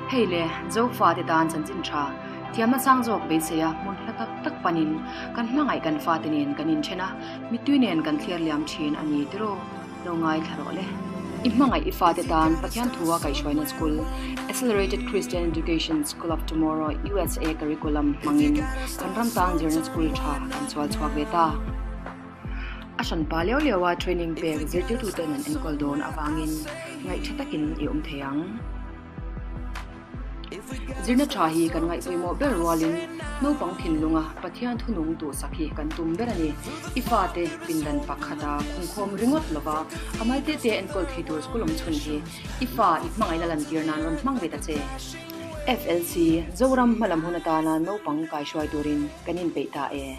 Hei le, Zofate tan chanchin tha, thiamna sang zawk beisei a hmun hla tak tak panin kan hmangaih kan fate nen kan inthen a, mittui nen kan thlir liam thin a ni tiraw? Lo ngaithla rawh le. I hmangaih i fate tan Pathian thua kaihhruaina school, Accelerated Christian Education School of Tomorrow USA curriculum hmangin kan ram tan zirna school tha kan chhual chhuak ve ta. A hranpa liau liaua training pek zirtirtuten an enkawl dawn avangin ngaihtha takin i awm thei ang. Zirna tha hi kan ngaihpawimawh ber rualin naupang thinlunga Pathian thunung duhsak hi kan tum ber a ni. I fate pindan pakhata khungkhawm ringawt lova a mal te te enkawl thei tur school awm chhun hi i fa i hmangaihna lantir nan rawn hmang ve ta che. FLC, Zoram hmalam hun atana naupang kaihruai turin kan inpeih ta e.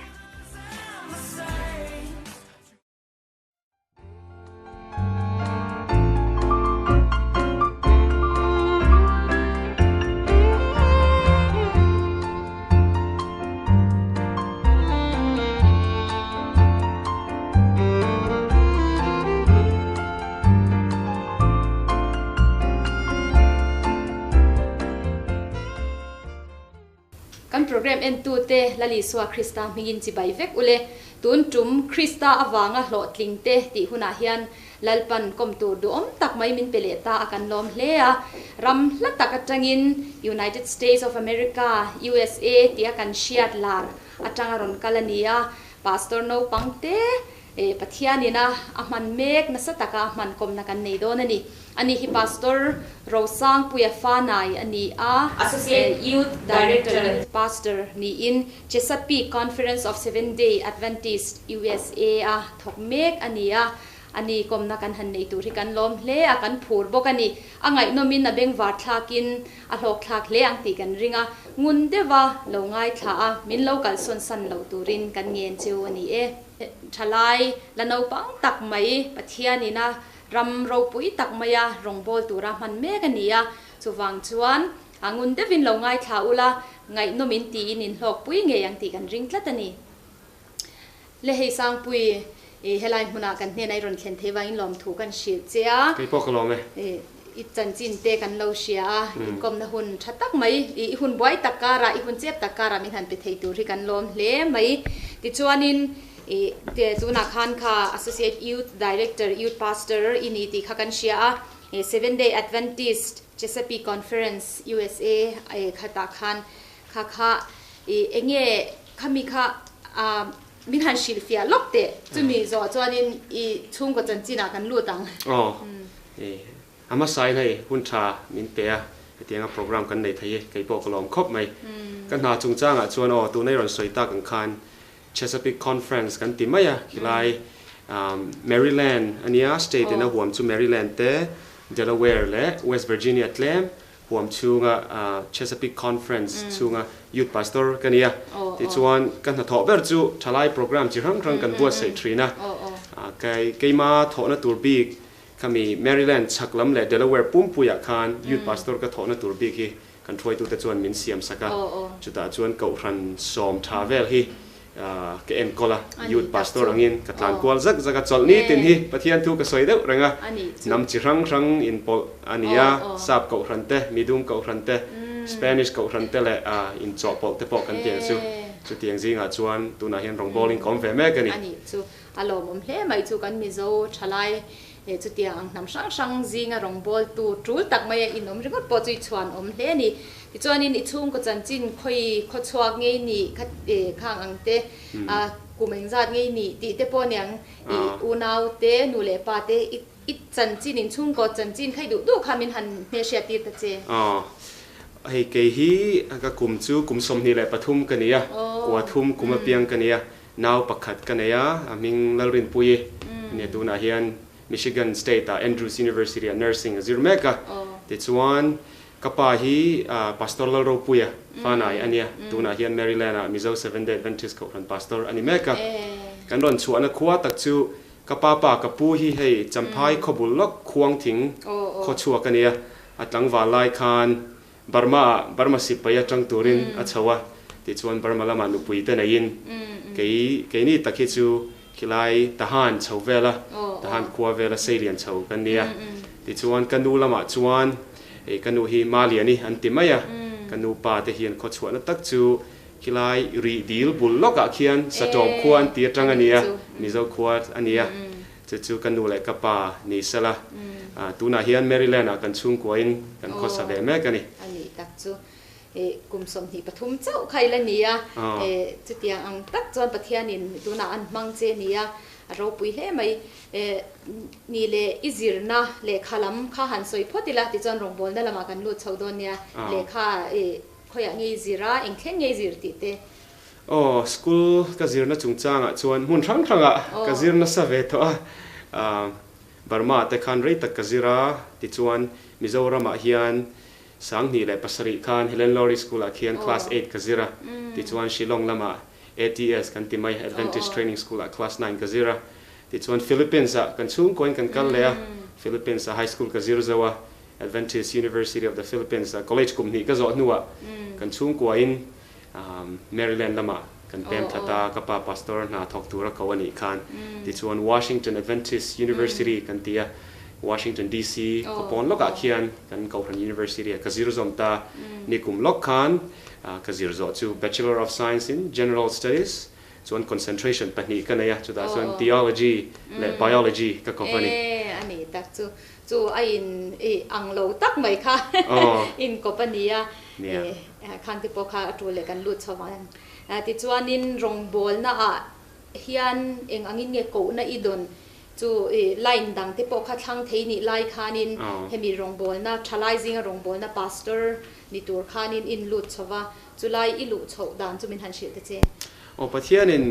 Kan program entute Lal Isua Krista hmingin chibai vek ule. Tun tum Krista avanga hlawhtling te tih hunah hian Lalpan kawm tur duhawm tak mai min pe leh ta a kan lawm hle a. Ram hla tak atangin United States of America, USA, tia kan hriat lar atanga rawn kal a ni a. Pastor naupang te Pathianin a a hman mek nasa taka a hman kawmna kan nei dawn a ni. Ani hi Pastor Rosangpuia Fanai a ni a. Associate Youth Director Pastor niin Chesapeake Conference of Seventh Day Adventist, USA a thawk mek a ni a. Ani kawmna kan han nei tur hi kan lawm hle a, kan phur bawk a ni. A ngaihnawmin a bengvar thlakin a hlawkthlak hle ang tih kan ring a, ngun deuha lo ngaithla a, min lo kalsawn san lo turin kan ngen cheu a ni e. Thalai la naupang tak mai Pathianin a ram ropui tak maia rawngbâwl tura hman mek a ni a, chuvang chuan a ngun deuhin lo ngaithla ula, ngaihnawmin tiin inhlawkpui ngei ang tih kan ring tlat a ni. Le hei Sangpui, i helai hmunah kan hnenah i rawn thlen thei vangin lawmthu kan hrilh che a. Kei pawh ka lawm e. I chanchin te kan lo hria a, inkawmna hun tha tak mai, i hun buai tak karah, i hun chep tak karah min han pe thei tur hi kan lawm hle mai. Tichuanin i tunah khan kha Associate Youth Director, Youth Pastor i ni tih kha kan hria a, Seventh Day Adventist Chesapeake Conference, USA khatah khan kha kha i enge khami kha Min han hrilh fiah lawk teh. Chumi zawh chuanin i chhungkaw chanchinah kan lut ang. Aw, e, a hmasain hei hun tha min pe a, hetianga program kan nei thei hi kei pawh ka lawm khawp mai. Ka hna chungchangah chuan aw, tuna i rawn sawi tak ang khan Chesapeake Conference kan ti mai a, khilai Maryland a nia, state in a huam chu Maryland te, Delaware leh West Virginia tlem huam chhunga Chesapeake Conference chhunga Youth Pastor ka ni a, tichuan ka hnathawh ber chu thalai program chi hrang hrang kan buatsaih thin a, keima thawhna tur bik khami Maryland chhak lam leh Delaware pumpuiah khan Youth Pastor ka thawhna tur bik hi kan hruaitute chuan min siam sak a, chutah chuan kohhran sawm tha vel hi Ka enkawl a, Youth Pastor angin ka tlan kual zak zak a, chawlh nitin hi Pathian thu ka sawi deuh reng a, hnam chi hrang hrang inpawlh a ni a, Sap kohhran te, Midum kohhran te, Spanish kohhran te leh inchawhpawlh te pawh kan ti ang chu. Chutiang zingah chuan tunah hian rawngbawl in ka awm ve mek a ni. A nih chu a lawmawm hle mai chu kan Mizo thalai chutiang ang hnam hrang hrang zinga rawngbawltu tul tak maia inawm ringawt pawh chu i chhuan awm hle a ni. Tichuanin i chhungkaw chanchin khawi khawchhuak ngei nih kha khang ang te, kum engzat ngei nih tih te pawh aniang i unau te, nu leh pa te i chanchin in chhungkaw chanchin kha i duh duh kha min han hmelhriat tir ta che. Aw, hei kei hi ka kum chu kum 23 ka ni a, kua thum kum apiang ka ni a, nau pakhat ka nei a, a hming Lalrinpuii a nia tunah hian Michigan State ah Andrews University ah nursing a zir mek a, tichuan Ka pa hi Pastor Lalropuia Fanai a nia, tunah hian Maryland ah Mizo Seventh Day Adventist Kohhran Pastor a ni mek a. Kan rawn chhuahna khua tak chu ka pa pa ka pu hi hei Champhai khawbul lawk Khuangthing khaw chhuak a nia, a tlangval lai khan Burma ah Burma sipai atang turin a chho a, tichuan Burma lamah nupui te neiin kei keini tak hi chu khilai Tahan chho vela Tahan khua vela Seilian chho kan nia. Tichuan ka nu lamah chuan. Hei ka nu hi Maliani an ti mai a, ka nu pa te hian khawchhuahna tak chu khilai rih dil bul lawkah khian Satawm khua an ti atang a ni a, Mizo khua a ni a, chu chu ka nu leh ka pa ni sela. Tunah hian Maryland ah kan chhungkuain kan khawsa ve mek a ni. A nih tak chu kum 23 chauh kha i la ni a, chutiang ang tak chuan Pathianin tunah an hmang che a ni a, a ropui hle mai. Ni leh i zirna lehkha lam kha han sawi phawt ila tichuan rawngbawlna lamah kan lut chho dawn nia, lehkha khawiah nge i zir a, eng thleng nge i zir tih te. Aw, school ka zirna chungchangah chuan hmun hrang hrangah ka zir nasa ve tawh a, Burma te khan rei tak ka zir a, tichuan Mizoramah hian 2007 khan Helen Lowry School ah khian class eight ka zir a, tichuan Shillong lamah ATS kan ti mai, Adventist Training School ah class nine ka zir a, tichuan Philippines ah kan chhungkawiin kan kal leh a, Philippines ah high school ka zir zo a, Adventist University of the Philippines ah college kum hnih ka zawh hnuah kan chhungkuain Maryland lamah kan pem that a, ka pa pastor hna thawk tura ko a nih khan. Tichuan Washington Adventist University kan ti a, Washington DC khawpawn lawkah khian kan Kohhran University ah ka zir zawm ta. Nikum lawk khan ka zir zawh chu Bachelor of Science in General Studies chuan concentration pahnih ka nei a, chutah chuan Theology leh Biology ka kawp a ni. E, a nih tak chu. Chu a in i ang lo tak mai kha in kawp a ni a, khang te pawh kha a tul leh kan lut chho vang. Tichuanin rawngbawlna ah hian eng angin nge kohna i dawn chu i line dang te pawh kha thlang thei nih lai khanin hemi rawngbawlna thalai zinga rawngbawlna pastor ni tur khanin in lut chho va, chulai i luh chhoh dan chu min han hrilh ta che. Aw Pathianin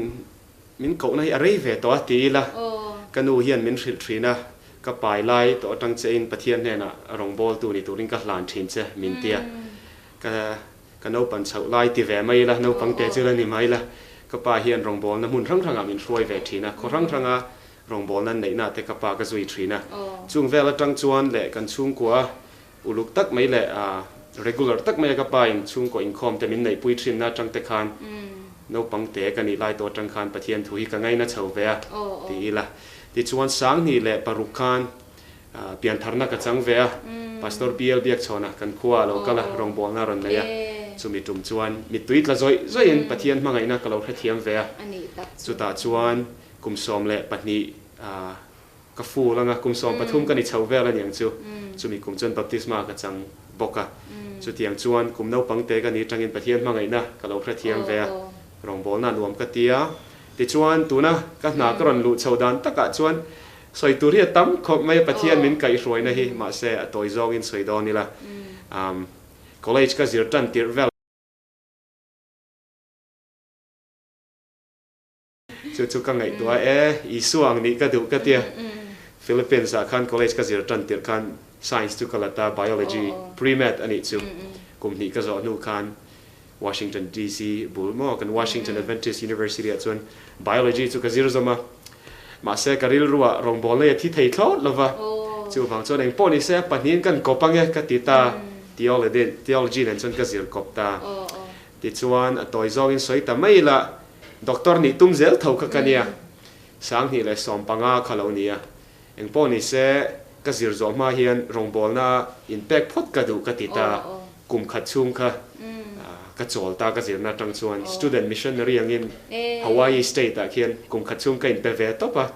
Min kohna hi a rei ve tawh a ti ila, ka nu hian min hrilh thin a, ka pai lai tawh atang chein Pathian hnenah rawngbawltu ni turin ka hlan thin che min ti a, ka ka naupan chhoh lai ti ve mai ila, naupang te chu la ni mai ila, ka pa hian rawngbawlna hmun hrang hrangah min hruai ve thin a, khaw hrang hranga rawngbawlna an neihna te ka pa ka zui thin a, chung vel atang chuan leh kan chhungkua Uluk tak mai leh regular tak maia ka pa in chhungkaw inkhawm te min neihpui thinna atang te khan naupang te ka nih lai tawh atang khan Pathian thu hi ka ngaina chho ve a ti ila. Tichuan 2006 khan piantharna ka chang ve a, Pastor PL Biakchhawna kan khua a lo kal a, rawngbawlna a rawn nei a, chumi tum chuan mittui tla zawih zawih in Pathian hmangaihna ka lo hrethiam ve a, chutah chuan kum 12 Ka full anga kum 13 ka ni chho vel a niang chu. Chumi kum chuan baptisma ka chang bawk a. Chutiang chuan kum naupang te ka ni atangin Pathian hmangaihna ka lo hrethiam ve a, rawngbawlna nuam ka ti a. Tichuan tuna ka hna ka rawn luh chho dan takah chuan sawi tur hi a tam khawp mai a, Pathian min kaihhruaina hi mahse a tawi zawngin sawi dawn ila. College ka zir tan tirh vel. Chu chu ka ngaihtuah e, Isua ang nih ka duh ka tia. Philippines ah khan college ka zir tan tirh khan science chu ka la ta, biology pre-med a nih chu. Kum hnih ka zawh hnu khan Washington DC bul maw kan Washington Adventist University ah chuan biology chu ka zir zawm a. Mahse ka rilru ah rawngbawlna hi a thi thei thlawt lo va. Chuvang chuan engpawh ni se pahnihin kan kawp ange ka ti ta, theology nen chuan ka zir kawp ta. Tichuan a tawi zawngin sawi ta mai ila, Doctor nih tum zel tho kha ka nia, 2015 kha lo nia. Engpawh ni se, ka zir zawh hma hian rawngbawlna inpek phawt ka duh ka ti ta, kum khat chhung kha ka chawl ta ka zirna atang chuan student missionary angin Hawaii state ah khian kum khat chhung ka inpe ve tawp a,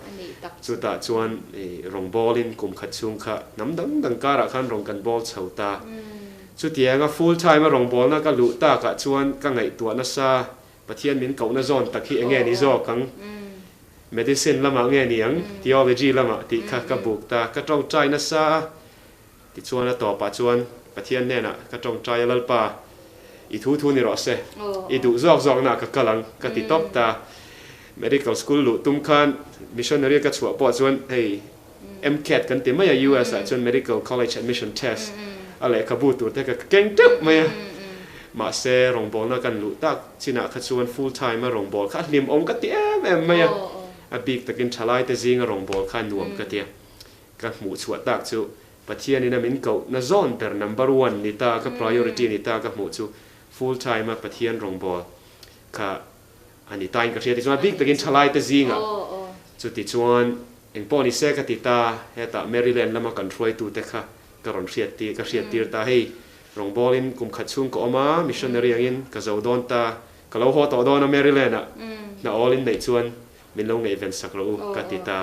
chutah chuan rawngbawlin kum khat chhung kha hnam dang dang karah khan rawn kan bawl chho ta. Chutianga full time a rawngbawlna ka luh takah chuan ka ngaihtuah nasa. Pathian min kohna zawn tak hi enge ni zawk ang? Medicine lamah nge ni ang? Theology lamah tih kha ka buk ta. Ka tawngtai nasa a, tichuan a tawpah chuan Pathian hnenah ka tawngtai a, Lalpa, i thu thu ni rawh se, i duh zawk zawknaah ka kal ang, ka ti tawp ta. Medical school luh tum khan missionary ka chhuah pawh chuan hei MCAT kan ti mai a, US ah chuan Medical College Admission Test a lehkhabu tur te ka keng teuh mai a. Mahse rawngbawlna kan luh tak chinah kha chuan full time a rawngbâwl kha a hlimawm ka ti em em mai a. A bik takin thalai te zinga rawngbâwl kha nuam ka ti a. Ka hmuh chhuah tak chu Pathianin a min koh na zawn ber number one ni ta ka priority ni ta ka hmuh chu full time a Pathian rawngbâwl kha a ni tain ka hria tichuan a bik takin thalai te zingah chuti chuan Engpawh ni se ka ti ta, hetah Maryland lama kan hruaitute kha ka rawn hriat tir ka hriat tir ta hei rawngbawlin kum khat chhung ka awm a missionary angin ka zo dawn ta ka lo haw tawh dawn a Maryland ah hna awl in neih chuan min lo ngaihven sak rawh u ka ti ta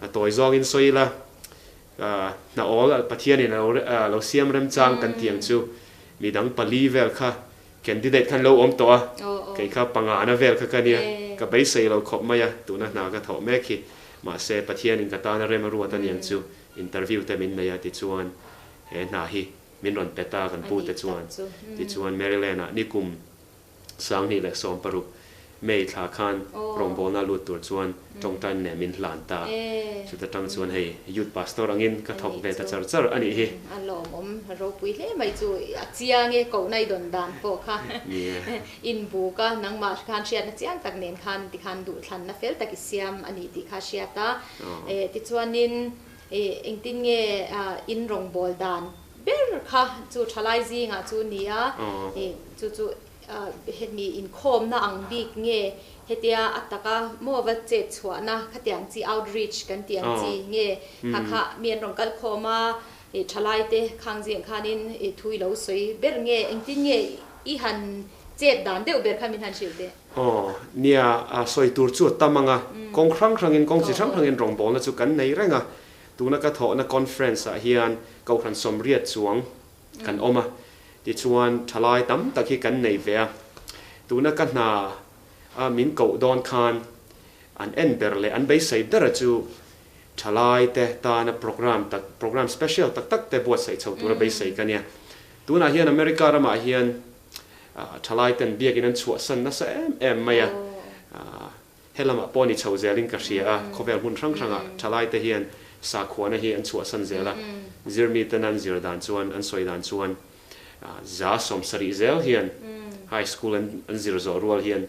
a tawi zawngin sawi ila hna awl Pathianin a lo siam remchang kan tih ang chu midang pali vel kha Candidate khan lo awm tawh a, kei kha pangana vel kha ka nia, ka beisei lo khawp mai a, tuna hna ka thawh mek hi. Mahse, Pathianin ka tana rem a ruat a niang chu interview te min nei a tichuan he hna hi min rawn pe ta kan pu te chuan. Tichuan Maryland ah nikum 2016 May thla khan rawngbawlna lut tur chuan tawngtain nen min hlan ta. Chuta tang chuan hei Youth Pastor angin ka thawk ve ta char char a nih hi. A lawmawm ropui hle mai chu a chiang e kohna i dawn dan pawh kha inbuk a nangmah khan hriatna chiang tak nen khan tikhan duhthlanna fel tak i siam a nih tih kha a hriat a. Tichuanin engtin nge in rawngbâwl dan ber kha chu thalai zingah chu ni a, chu chu Hemi inkhawmna ang bik nge hetia a taka maw va chet chhuahna khatiang chi outreach kan tih ang chi nge kha kha mi an rawn kal khawm a thalai te khang zing khanin thu i lo sawi ber nge engtin nge i han chet dan deuh ber kha min han hrilh teh. Aw nia sawi tur chu a tam ang a, kawng hrang hrangin kawng chi hrang hrangin rawngbawlna chu kan nei reng a, tuna ka thawhna conference ah hian Kohhran 80 chuang kan awm a, tichuan thalai tam tak hi kan nei ve a, tuna ka hna a min koh dawn khan an en ber leh an beisei ber a chu thalai te tana program tak program special tak tak te buatsaih chho tura beisei ka nia. Tunah hian America ramah hian thalai ten biakin an chhuahsan nasa em em mai a, Helamah pawh ni chho zelin ka hria a, khawvel hmun hrang hrangah thalaite hian sakhuana hi an chhuahsan zel a, zirmiten an zir dan chuan, an sawi dan chuan 70% zel hian high school an zir zawh rual hian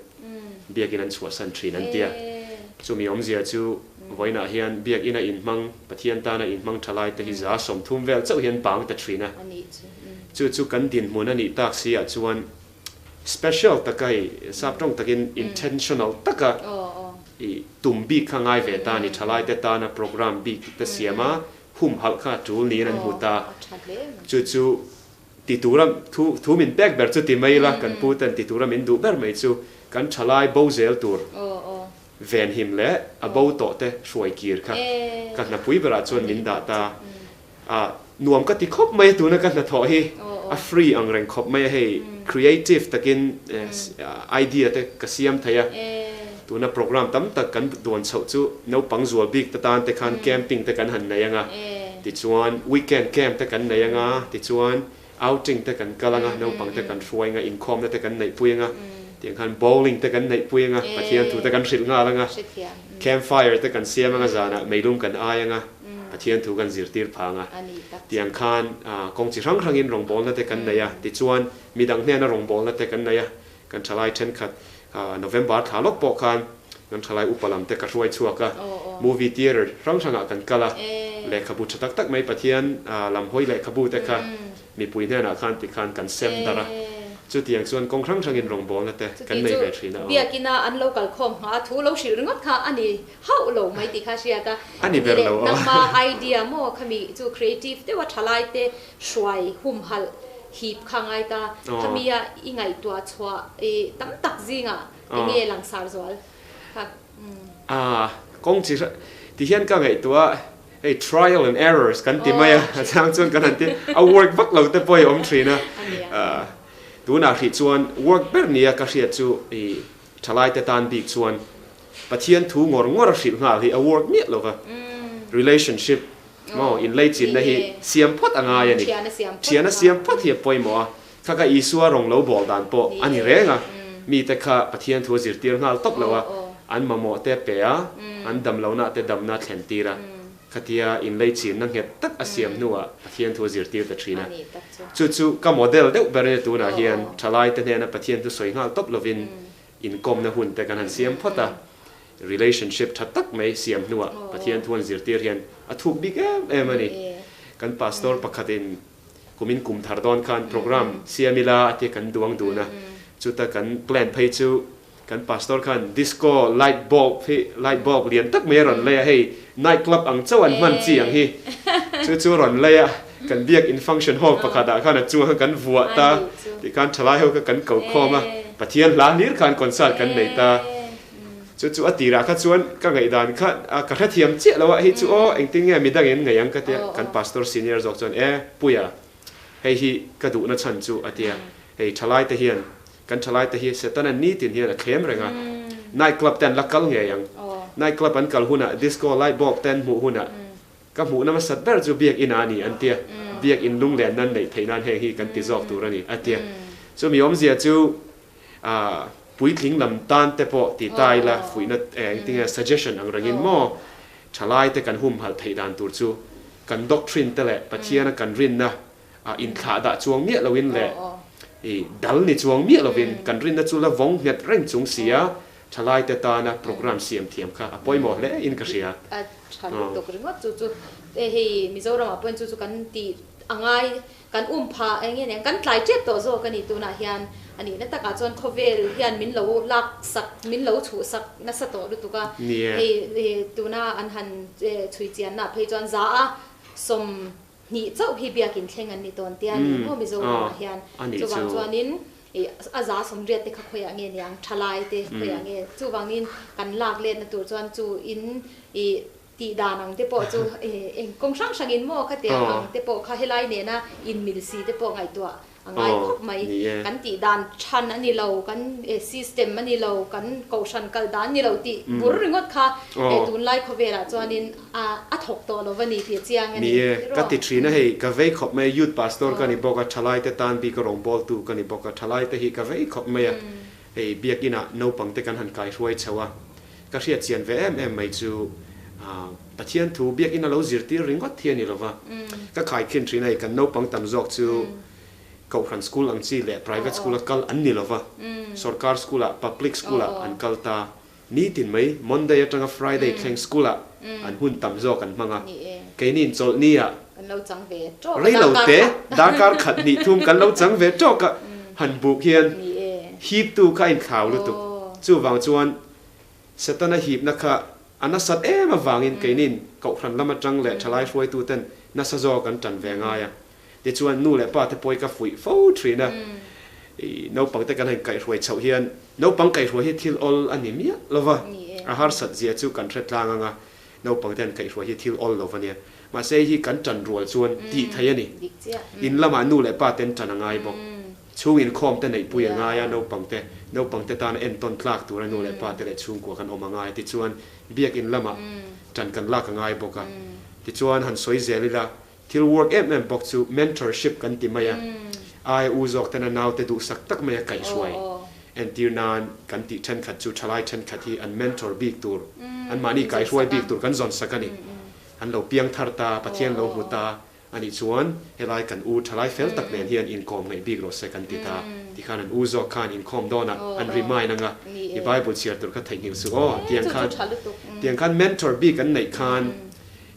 biakin an chhuahsan thin an ti a. Chumi awmzia chu vawiinah hian biakina inhmang, Pathian tana inhmang thalaite hi 30% vel chauh hian bang ta thin a. Chu chu kan dinhmun a nih tak si ah chuan Special taka i sap tawng takin intentional taka i tum bik kha ngai ve ta a ni. Thalaite tana program bik te siam a, humhalh kha a tul niin an hmu ta. Chu chu ti tura thu thu min pek ber chu ti mai ila, kan pu ten ti tura min duh ber mai chu kan thalai bo zel tur venhim leh a bo tawh te hruai kir kha ka hnapui berah chuan min dah ta. A nuam ka ti khawp mai a tuna ka hnathawh hi a free ang reng khawp mai a hei creative takin idea te ka siam thei a tuna program tam tak kan duan chhoh chu naupang zual bik te tan te khan camping te kan han nei anga tichuan weekend camp te kan nei anga tichuan outing te kan kal anga naupang te kan hruai anga inkhawmna te kan neihpui anga tiang khan bowling te kan neihpui anga Pathian thu te kan hrilh nghal anga campfire te kan siam anga zanah meilum kan ai anga. Pathian thu kan zirtir phang a, tiang khan kawng chi hrang hrangin rawngbawlna te kan nei a, tichuan midang hnena rawngbawlna te kan nei a, kan thalai thenkhat November thla lawk pawh khan kan thalai upa lam te ka hruai chhuak a, movie theatre hrang hrangah kan kal a, lehkhabu tha tak tak mai Pathian lam hawi lehkhabu te kha mipui hnenah khan tikhan kan sem darh a, chutiang chuan kawng hrang hrangin rawngbawlna te kan nei ve thin a aw. Chuti chu biakina an lo kalkhawm nghah a, thu lo hrilh ringawt kha a ni. Hauh lo mai tih kha a hriat a. A ni ber lo aw. Nangma idea maw khami chu creative deuha thalai te hruai humhalh hip kha ngai ta. Khami a i ngaihtuah chhuah i tam tak zingah enge langsar zual kha. A kawng chi hra ti hian ka ngaihtuah hei trial and errors kan ti mai a, a chang chuan kan han ti a work vak lo te pawh i awm thin a. Tunah hrih chuan work ber nia ka hriat chu i thalai te tan bik chuan Pathian thu ngawr ngawr a hrilh nghal hi a work miah lova, relationship maw inleichinna hi siam phawt a ngai a ni. Thian a siam phawt hi a pawimawh a, kha kha Isua rawng lo bawl dan pawh a ni reng a, mite kha Pathian thu a zirtir nghal tawp lo a, an mamawh te a pe a, an dam lohna te damna a thlen tir a, khatia inleichinna nghet tak a siam hnuah Pathian thu a zirtir ta thin a. Chu chu ka model deuh ber a ni tunah hian thalaite hnena Pathian thu sawi nghal tawp lovin Inkawmna hun te kan han siam phawt a, relationship tha tak mai siam hnuah Pathian thu an zirtir hian a thuk bik em em a ni. Kan pastor pakhatin kumin kum thar dawn khan program siam ila a tia kan duang dun a, chuta kan plan phei chu kan pastor khan disco light bulb hi light bulb lian tak mai a rawn lei a, hei night club ang chauh an hman chi ang hi chu chu a rawn lei a. kan biak in function hall pakhat ah khan a chungah khan kan vuah ta tikhan thalai ho kha kan ko khawm a Pathian hla hlir khan concert kan nei ta chu chu a tirah kha chuan ka ngaihdan kha ka hrethiam chiah lo a hei chu aw engtin nge midang in ngaih ang ka tia kan pastor senior zawk chuan e Puia hei hi ka duhna chhan chu a tia hei thalai te hian Kan thalaite hi Setana nitin hian a thlem reng a, night club te an la kal ngei ang. Night club an kal hunah disco light bulb te an hmuh hunah ka hmuhna hmasat ber chu biakinn a ni an tia, biakinn lunglen nan neih theih nan heng hi kan ti zawk tur a ni a tia. Chumi awmzia chu puitling lam tan te pawh ti ta ila fuihna engtinge suggestion ang rengin maw thalaite kan humhalh theih dan tur chu kan doctrine te leh Pathiana kan rinna A inthlah dah chuang miah loin leh i dal ni chuang miah lovin kan rinna chu la vawng nghet reng chung si a, thalaite tana program siam thiam kha a pawimawh hle in ka hria. A tha lutuk ringawt chu chu hei Mizoramah pawhin chu chu kan tih a ngai, kan um pha eng nge nen kan tlai tep tawh zawk a ni tunah hian a nihna takah chuan khawvel hian min lo lak sak, min lo chhuh sak nasa tawh lutuk a, hei tuna an han chhui chiannaah phei chuan za a sawm Hnih chauh hi biakin thleng an ni tawn tia ni maw Mizoramah hian. Chuvang chuanin a za sawmriat te kha khawiah nge niang, thalai te khawiah nge. Chuvangin kan lak letna tur chuan chu in ih tih dan ang te pawh chu eng kawng hrang hrangin maw khatiang ang te pawh kha helai nena inmil si te pawh ngaihtuah A ngai khawp mai. Kan tih dan than a ni lo, kan system a ni lo, kan kohhran kal dan a ni lo tih bur ringawt kha tunlai khawvelah chuanin a thawk tawh lo va ni tih a chiang a ni. Ni e, ka ti thin a hei, ka vei khawp mai a, youth pastor ka ni bawk a, thalaite tan bik a rawngbawltu ka ni bawk a, thalaite hi ka vei khawp mai a, hei biakinah naupangte kan han kaihruai chho a, ka hriat chian ve em em mai chu Pathian thu biakin a lo zirtir ringawt hi a ni lova, ka khaikhin thin a hei kan naupang tam zawk chu Kohhran school ang chi leh private school a kal an ni lova, sorkar school ah public school ah an kal ta nitin mai Monday atanga Friday thleng school ah an hun tam zawk an hmang a, keini in chawlhni ah rei lo te darkar khat hnih thum kan lo chang ve tawk a han buk hian hip tu kha a inthlau lutuk chuvang chuan Setana hipna kha a nasat em avangin keinin Kohhran lam atang leh thalai hruaituten nasa zawk an tan ve ngai a. Tichuan nu leh pa te pawh hi ka fuih fo thin a, i naupangte kan han kaihhruai chhoh hian naupang kaihhruai hi thil awl a ni miah lo va, a harsat zia chu kan hre tlang ang a, naupangte han kaihhruai hi thil awl lo va nia. Mahse hei hi kan tan rual chuan tih theih a ni. In lamah nu leh pa ten tan a ngai bawk. Chhung inkhawm te neihpui a ngai a, naupangte naupangte tana entawn tlak tura nu leh pa te leh chhungkua kan awm a ngai. Tichuan biakin lamah tan kan lak a ngai bawk a. Tichuan han sawi zel ila, thil work em em bawk chu mentorship kan ti mai a, aia u zawk tena naute duhsak tak mai a kaihhruai. Entir nan kan tih thenkhat chu thalai thenkhat hi an mentor bik tur, anmahni kaihhruai bik tur kan zawn sak a ni. An lo piang thar ta, Pathian lo hmu ta a nih chuan helai kan u thalai fel tak nen hian inkawm ngaih bik rawh se kan ti ta. Tikhan an u zawk khan inkhawm dawnah an remind anga i Bible chhiar tur kha theihnghilh suh aw tiang khan tiang khan mentor bik an neih khan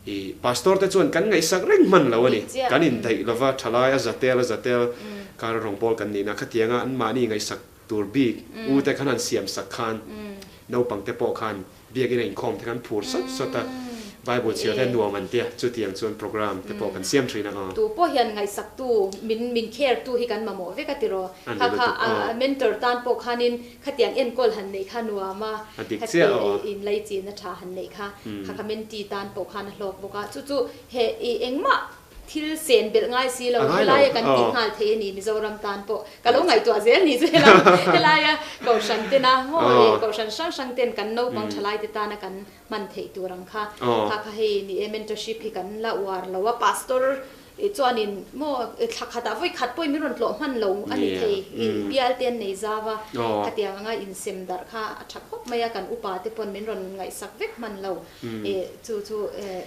i pastor te chuan kan ngaihsak reng hman lo a ni. Kan indaih lova thalai a zatel a zatel kar a rawngbâwl kan nihna khatianga anmahni ngaihsak tur bik u te khan han siam sak khan naupang te pawh khan Biakinn a inkhawm te khan phur sawt sawt a, Bible chhiar te nuam an tia, chutiang chuan program te pawh kan siam thin a aw. Tu pawh hian ngaihsaktu, min min care tu hi kan mamawh vek a tiraw. Kha kha a mentor tan pawh khanin khatiang enkawl han neih kha nuam a, khati inlaichin a tha han neih kha, kha kha mentee tan pawh khan a hlawk bawk a, chu chu he i engmah Thil sen belh ngai si lo, helaia kan tih nghal thei a ni Mizoram tan pawh. Ka lo ngaihtuah zel ni chu helai helaia Kohhran tena maw eh Kohhran hrang hrang ten kan naupang thalai te tana kan hman theih tur ang kha. Kha kha hei ni e mentorship hi kan la uar lo a, Pastor chuanin maw thla khatah vawi khat pawhin min rawn tlawh hman lo a ni thei i bial te an nei zau a, khatiang anga insem darh kha a tha khawp mai a, kan upa te pawn min rawn ngaihsak vek hman lo eh chu chu eh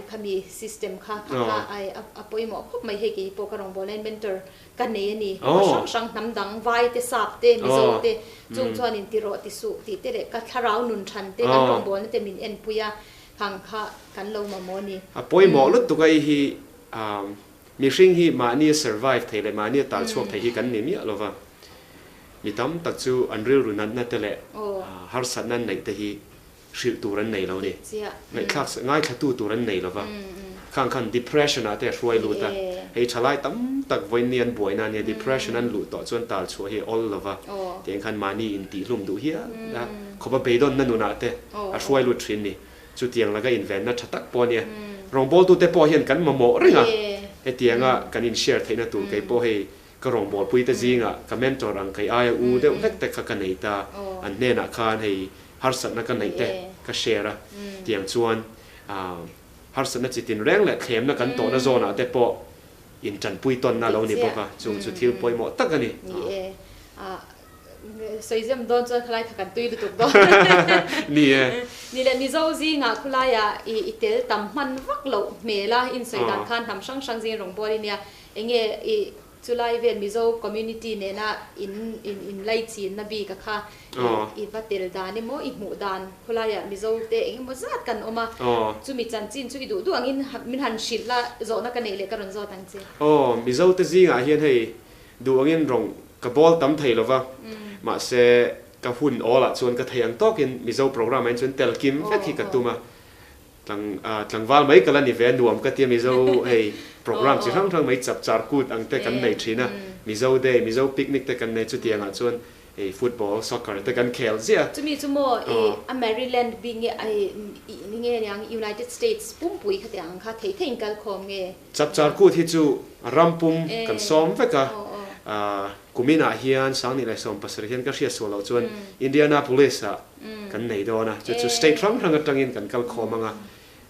Khami system kha kha kha ai a pawimawh khawp mai hei kei pawh ka rawngbâwl hian mentor ka nei a ni. Khaw hrang hrang hnam dang vai te sap te mizo te chung chuan in ti rawh ti suh tih te leh ka thlarau nun than te kan rawngbâwlna te min enpui a khang kha kan lo mamawh a ni. A pawimawh lutuk a hi mihring hi mahni a survive thei leh mahni a tal chhuak thei hi kan ni miah lova mi tam tak chu an rilru natna te leh harsatna an neih te hi Hrilh tur an nei lo ni. Ngaihthlak ngaithlatu tur an nei lo va. Khang khan depression ah te a hruai lut a, hei thalai tam tak vawiin an buaina ania, depression an luh tawh chuan tal chhuah hi a awl lova, tiang khan mahni intihhlum duh hial a, khawpa beidawnna nunah te a hruai lut thin ni. Chutiang laka invenna tha tak pawh ania. Rawngbawltute pawh hian kan mamawh reng a, hetianga kan in share theihna tur kei pawh hei ka rawngbawlpuite zingah ka mentor ang kei aia u deuh hlek te kha ka nei ta, an hnenah khan hei harsatna ka neih te ka share a, tiang chuan Harsatna chi tinreng leh thlemna kan tawhna zawnah te pawh intanpui tawnna a lo ni bawk a, chung chu thil pawimawh tak a ni. Ni e, sawizem dawn chuan khulai kha kan tui lutuk dawn. Ni e. Ni le, Mizo zingah khulaia i tel tam hman vak loh hmel a, insawi dan khan hnam hrang hrang zing rawn bual i nia, enge i Chulai vel Mizo community nena in in inlaichinna bik a kha i va tel dan emaw i hmuh dan khawlaiah Mizo te eng emaw zat kan awm a, chumi chanchin chu i duh duh angin min han hrilh la zawhna ka neih leh ka rawn zawt ang che. Aw, Mizo te zingah hian hei duh angin rawng ka bawl tam thei lova, mahse ka hun awlah chuan ka thei ang tawkin Mizo program ah hian chuan tel kim vek hi ka tum a, Tlang tlangval mai ka la ni ve a nuam ka tia Mizo hei program chi hrang hrang mai chap char kut ang te kan nei thin a, Mizo day, Mizo picnic te kan nei chutiang ah chuan hei football, soccer te kan khel ziah a. Chumi chu maw i a Maryland bik nge i nge niang United States pumpui khatiang ang kha thei theiin kal khawm nge? Chap char kut hi chu ram pum kan sawm vek a, kumin ah hian Sangni leh 70 hian ka hriat sual loh chuan Indianapolis ah kan nei dawn a, chu chu state hrang hrang atangin kan kal khawm ang a,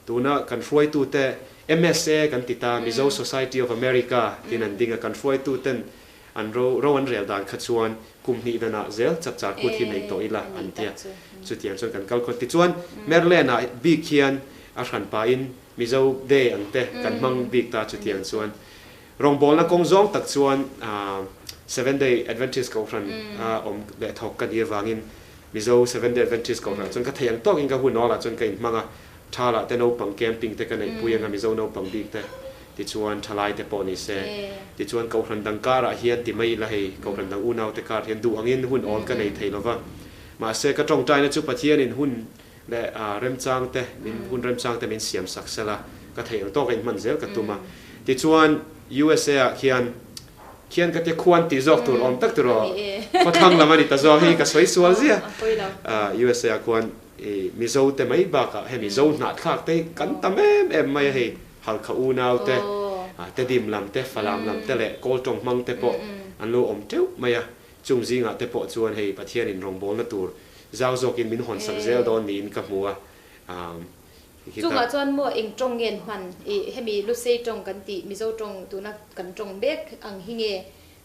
tuna kan hruaitute MSA kan ti ta, Mizo Society of America tiin an ding a, kan hruaituten an ro ro an rel dan kha chuan kum hnih danah zel chap char kut hi nei tawh ila an ti a, chutiang chuan kan kal khawm. Tichuan Maryland ah bik hian a hran pahin Mizo Day ang te kan hmang bik ta chutiang chuan rawngbawlna kawng zawng tak chuan Seventh Day Adventist Kohhran a awm leh thawk ka nih avangin Mizo Seventh Day Adventist Kohhran chuan ka thei ang tawkin ka hun awlah chuan ka inhmang a, thalah te naupang camping te ka neihpui anga Mizo naupang bik te tichuan thalai te pawh ni se tichuan Kohhran dang karah hian ti mai ila hei Kohhran dang unau te kar hian duh angin hun awl ka nei thei lova mahse ka tawngtaina chu Pathianin hun leh remchang te min hun remchang te min siam sak sela ka thei ang tawka inhman zel ka tum a tichuan USA ah khian Khian ka tia khuan tih zawk tur awm tak tur aw. Khawthlang lam a ni ta zawk hi ka sawi sual ziah. USA ah khuan i Mizo te mai bakah hemi Zo hnahthlak te hi kan tam em em mai a hei Halkha unau te, Tedim lam te, Falam lam te leh Kawl tawng hmang te pawh an lo awm teuh mai a. Chung zingah te pawh chuan hei Pathianin rawngbawlna tur zau zawkin min hawnsak zel dawn niin ka hmu a. Chungah chuan maw eng tawng nge an hman? I hemi Lusei tawng kan tih Mizo tawng tuna kan tawng mek ang hi nge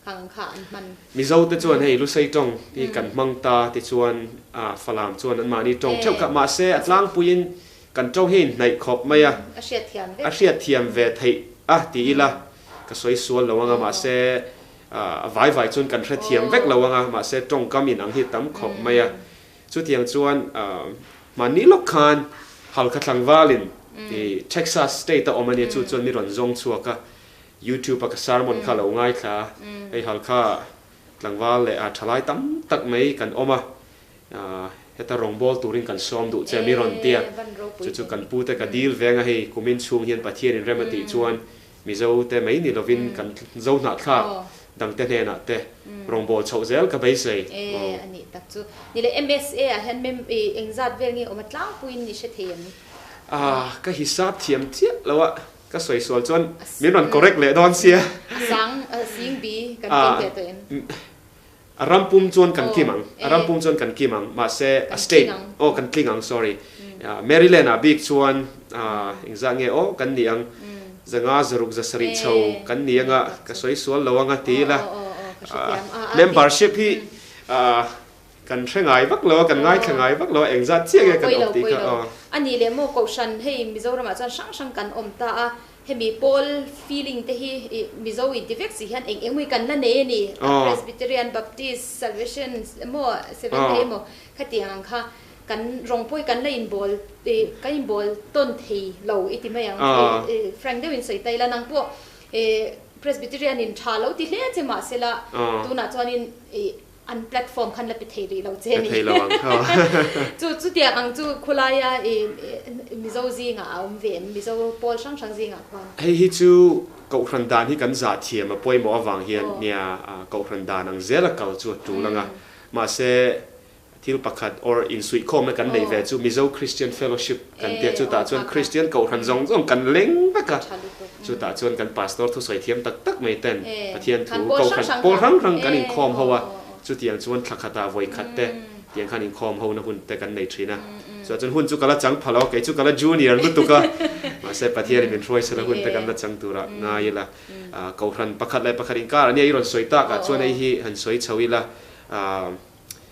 khang ang kha an hman? Mizo te chuan hei Lusei tawng hi kan hmang ta tichuan Falam chuan anmahni tawng theuh kha mahse a tlangpuiin kan tawng hi inhnaih khawp mai a, A hriatthiam vek. A hriatthiam ve theih a ti ila ka sawi sual lo anga mahse a vai vai chuan kan hrethiam vek lo anga mahse tawngkam inang hi tam khawp mai a. Chutiang chuan mahni lawk khan Halkha tlangvalin i Texas state a awm a nia, chu chuan mi rawn zawng chhuak a, YouTube a ka sermon kha a lo ngaithla a, hei Halkha tlangval leh thalai tam tak mai kan awm a, heta rawngbâwl turin kan sawm duh che mi rawn ti a, chu chu kan pute ka dil veng a, hei kumin chhung hian Pathianin rem a tih chuan Mizo te mai ni lovin kan zo hnahthlak dangte hnenah te rawngbâwl chhoh zel ka beisei. E, a nih tak chu. Ni le, MSA ah hian mem i engzat vel nge awm a tlangpuiin i hre thei em? Ah, ka hisap thiam chiah lo a, ka sawi sual chuan min rawn correct leh dawn sia. A sang, a sing bi kan keng ve tawh em? A ram pum chuan kan kim ang, a ram pum chuan kan kim ang, mahse a state, aw kan tling ang, sorry, Maryland ah bik chuan engzah nge aw kan ni ang, zanga zaruk zasarih chho kan ni anga ka sawi sual lo anga ti ila, membership hi kan hre ngai vak lo a, kan ngaithla ngai vak lo a, engzat chiah nge kan awm tih kha aw. A nih leh maw Kohhran hei Mizoramah chuan hrang hrang kan awm ta a, Hemi pawl feeling te hi i Mizo inti vek si hian eng eng hi kan la nei a ni. Presbyterian, Baptist, Salvation emaw Seventh Day emaw khatiang ang kha kan rawng pawh hi kan la inbawl i kan inbawl tawn thei lo i ti mai ang. Frank deuhin sawi ta ila nang pawh i Presbyterian in tha lo ti hle che mahsela tunah chuanin i. An platform khan la pe thei rih lo che a ni. Pe thei lo ang kha. Chu chutiang ang chu khulaia i Mizo zingah a awm ve em? Mizo pawl hrang hrang zingah khuan. Hei hi chu Kohhran dan hi kan zah thiam a pawimawh avang hian nia Kohhran dan ang zela kal chu a tul ang a. Mahse Thil pakhat or insuihkhawmna kan neih ve chu Mizo Christian Fellowship kan tia chutah chuan Christian Kohhran zawng zawng kan leng vek a, chutah chuan kan Pastor thusawi thiam tak tak mai ten Pathian thu Kohhran pawl hrang hrang kan inkhawm ho a, chutiang chuan thla khatah vawi khat te tiang khan inkhawm ho na hun te kan nei thin a, chutah chuan hun chu ka la chang pha lo a, kei chu ka la junior lutuk a, mahse Pathianin min hruai sela hun te kan la chang turah ngai ila, Kohhran pakhat leh pakhat inkar ania i rawn sawi takah chuan hei hi han sawi chho ila.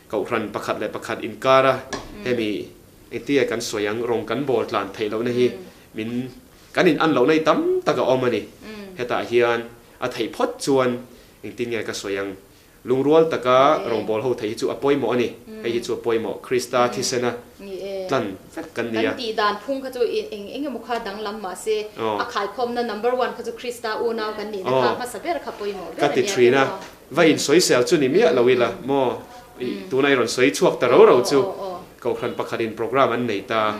Kohhran pakhat leh pakhat inkara hemi engtia kan sawi ang rawng kan bawl tlan theih lohna hi min kan in an lohna hi tam tak a awm a ni. Hetah hian a theih phawt chuan engtin nge ka sawi ang lungrual taka rawngbawl ho theih hi chu a pawimawh a ni. Hei hi chu a pawimawh Krista thisena tlan vek kan ni a. Kan tih dan phung kha chu eng eng emaw kha danglam mahse a khaikhawmna number one kha chu Krista unau kan nihna kha hmasa ber kha pawimawh ber a nia tiraw. Va insawisel chu ni miah lo ila maw? Tuna i rawn sawi chhuak ta ro ro chu Kohhran pakhatin programme an nei ta,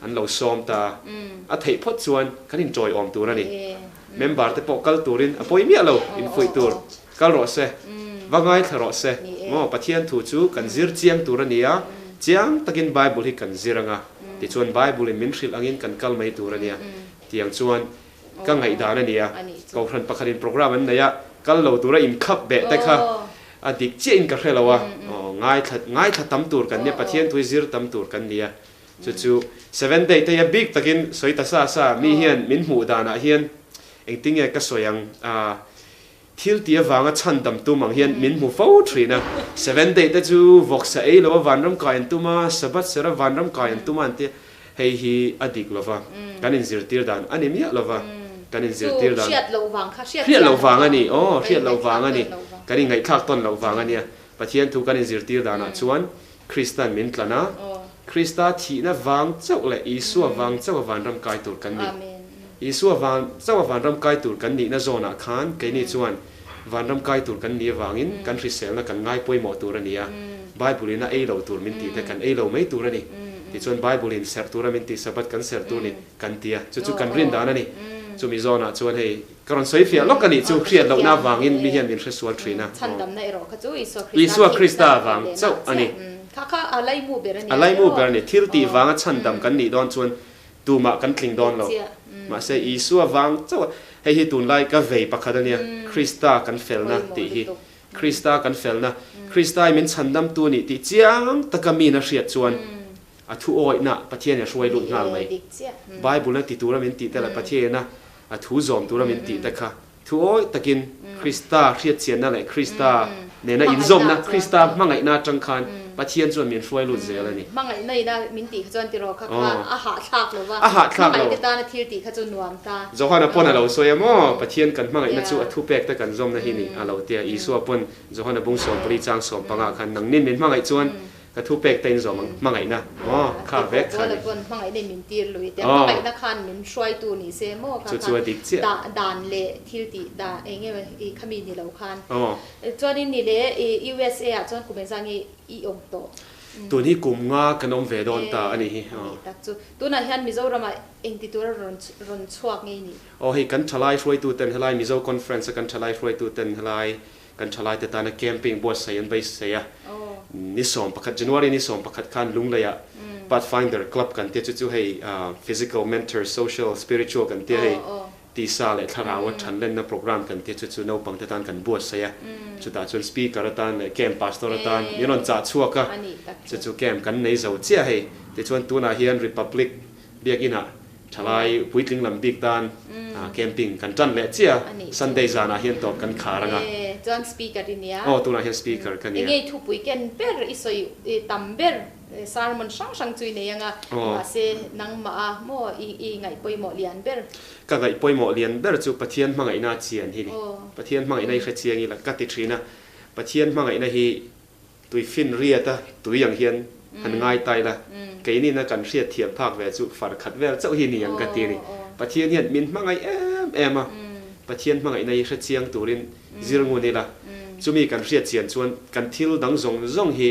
an lo sawm ta. A theih phawt chuan kan inṭawiawm tur a ni. Member te pawh kal turin a pawi miah lo, infuih tur. Kal rawh se, va ngaithla rawh se maw? Pathian thu chu kan zir chiang tur a ni a, chiang takin Bible hi kan zir ang a, tichuan Bible-in min hrilh angin kan kal mai tur a nia. Tiang chuan Ka ngaihdan a nia, Kohhran pakhatin programme an nei a, kal lo tura inkhap beh te kha a dik chiahin ka hre lo a, ngaithla ngaithla tam tur kan nia, Pathian thu hi zir tam tur kan nia, chu chu Seventh Day te hi a bik takin sawi ta sa sa, mi hian min hmuh danah hian engtinge ka sawi ang, thil tih avanga chhan dam tum ang hian min hmu fo thin a, Seventh Day te chu vawksa ei lo a vanram kai an tum a, Sabbath serh a vanram kai an tum a an ti a, hei hi a dik lo va, kan inzirtir dan a ni miah lo va, kan inzirtir dan, Hriat loh vang kha, hriat hriat loh vang a ni, aw hriat loh vang a ni, kan inngaihthlak tawn loh vang a nia, Pathian thu kan inzirtir danah chuan Kristan min tlan a, Krista thihna vang chauh leh Isua vang chauh a vanram kai tur kan ni. Isua vang chauh a vanram kai tur kan nihna zawnah khan keini chuan vanram kai tur kan nih avangin kan hriselna kan ngai pawimawh tur a ni a, Bible in a ei lo tur min tih te kan ei lo mai tur a ni. Tichuan Bible in serh tura min tih Sabbath kan serh tur ni kan ti a, chu chu kan rin dan a ni. Chumi zawnah chuan hei Ka rawn sawi fiah lawk a nih chu, hriat lohna avangin mi hian min hre sual thin a. Chhandamna erawh kha chu Isua Krista Krista vang chauh a ni. Kha kha a laimu ber a ni a. A laimu ber a ni. Thil tih vanga chhandam kan nih dawn chuan tumah kan tling dawn lo. Mahse Isua vang chauh a, hei hi tunlai ka vei pakhat a nia, Krista kan felna tih hi. Krista kan felna, Krista i min chhandamtu nih tih chiang taka min a hriat chuan a thu awihna Pathian in a hruai lut nghal mai. Bible a ti tura min tih te leh Pathian a A thu zawm tura min tih te kha thu awih takin Krista hriatchianna leh Krista nena inzawmna, Krista hmangaihna atang khan Pathian chuan min hruai lut zel a ni. Hmangaihna ina min tih kha chuan tiraw kha kha a hahthlak lo va, A hahthlak lo. Hmangaihte tana thil tih kha chu nuam ta. Johana pawn a lo sawi a maw, Pathian kan hmangaihna chu a thupek te kan zawmna hi ni a lo ti a. Isua pawn Johana bung 14 chang 15 khan nangnin min hmangaih chuan Ka thu pek te in zawm ang hmangaihna maw kha vek kha ni. Pawn hmangaihna in min tir lui te hmangaihna khan min hruaitu ni se maw kha kha chu a dik chiah. Dah dan leh thil tih dah eng nge i khami ni lo khan. Chuan in ni leh i USA ah chuan kum engzah nge i awm tawh? Tun hi kum nga kan awm ve dawn ta a ni hi. Ani tak chu. Tunah hian Mizoram ah engti tura rawn rawn chhuak nge i nih? Aw hei kan thalai hruaitu ten helai Mizo Conference a kan thalai hruaitu ten helai Kan thalaite tana camping buatsaih an beisei a, ni 11, January ni 11 khan Lungleiah Pathfinder Club kan tia chu chu hei physical, mentor, social, spiritual kan tia hei tisa leh thlarau a thanlenna program kan tia chu chu naupangte tan kan buatsaih a, chutah chuan speaker atan leh camp pastor atan min rawn chah chhuak a, chu chu camp kan nei zo chiah hei. Tichuan tunah hian Republic Biakinah thalai puitling lam bik tan camping kan tan leh chiah a, Sunday zanah hian tawp kan khar ang a. Chuan speaker i nia. Aw tunah hian speaker ka nia. Engei thupui ken ber i sawi tam ber sermon hrang hrang chu i nei ang a, mahse nangmah a maw i ngaih pawimawh lian ber? Ka ngaih pawimawh lian ber chu Pathian hmangaihna a chian hi ni. Pathian hmangaihna i hre chiang ila ka ti thin a, Pathian hmangaihna hi Tui fin riat a tui ang hian han ngai ta ila, keinin a kan hriat thiam phak ve chu far khat vel chauh hi ni ang ka ti a ni. Pathian hian min hmangaih em em a, Pathian hmangaihna hi hre chiang turin zir ngun ila. Chumi kan hriat chian chuan kan thil dang zawng zawng hi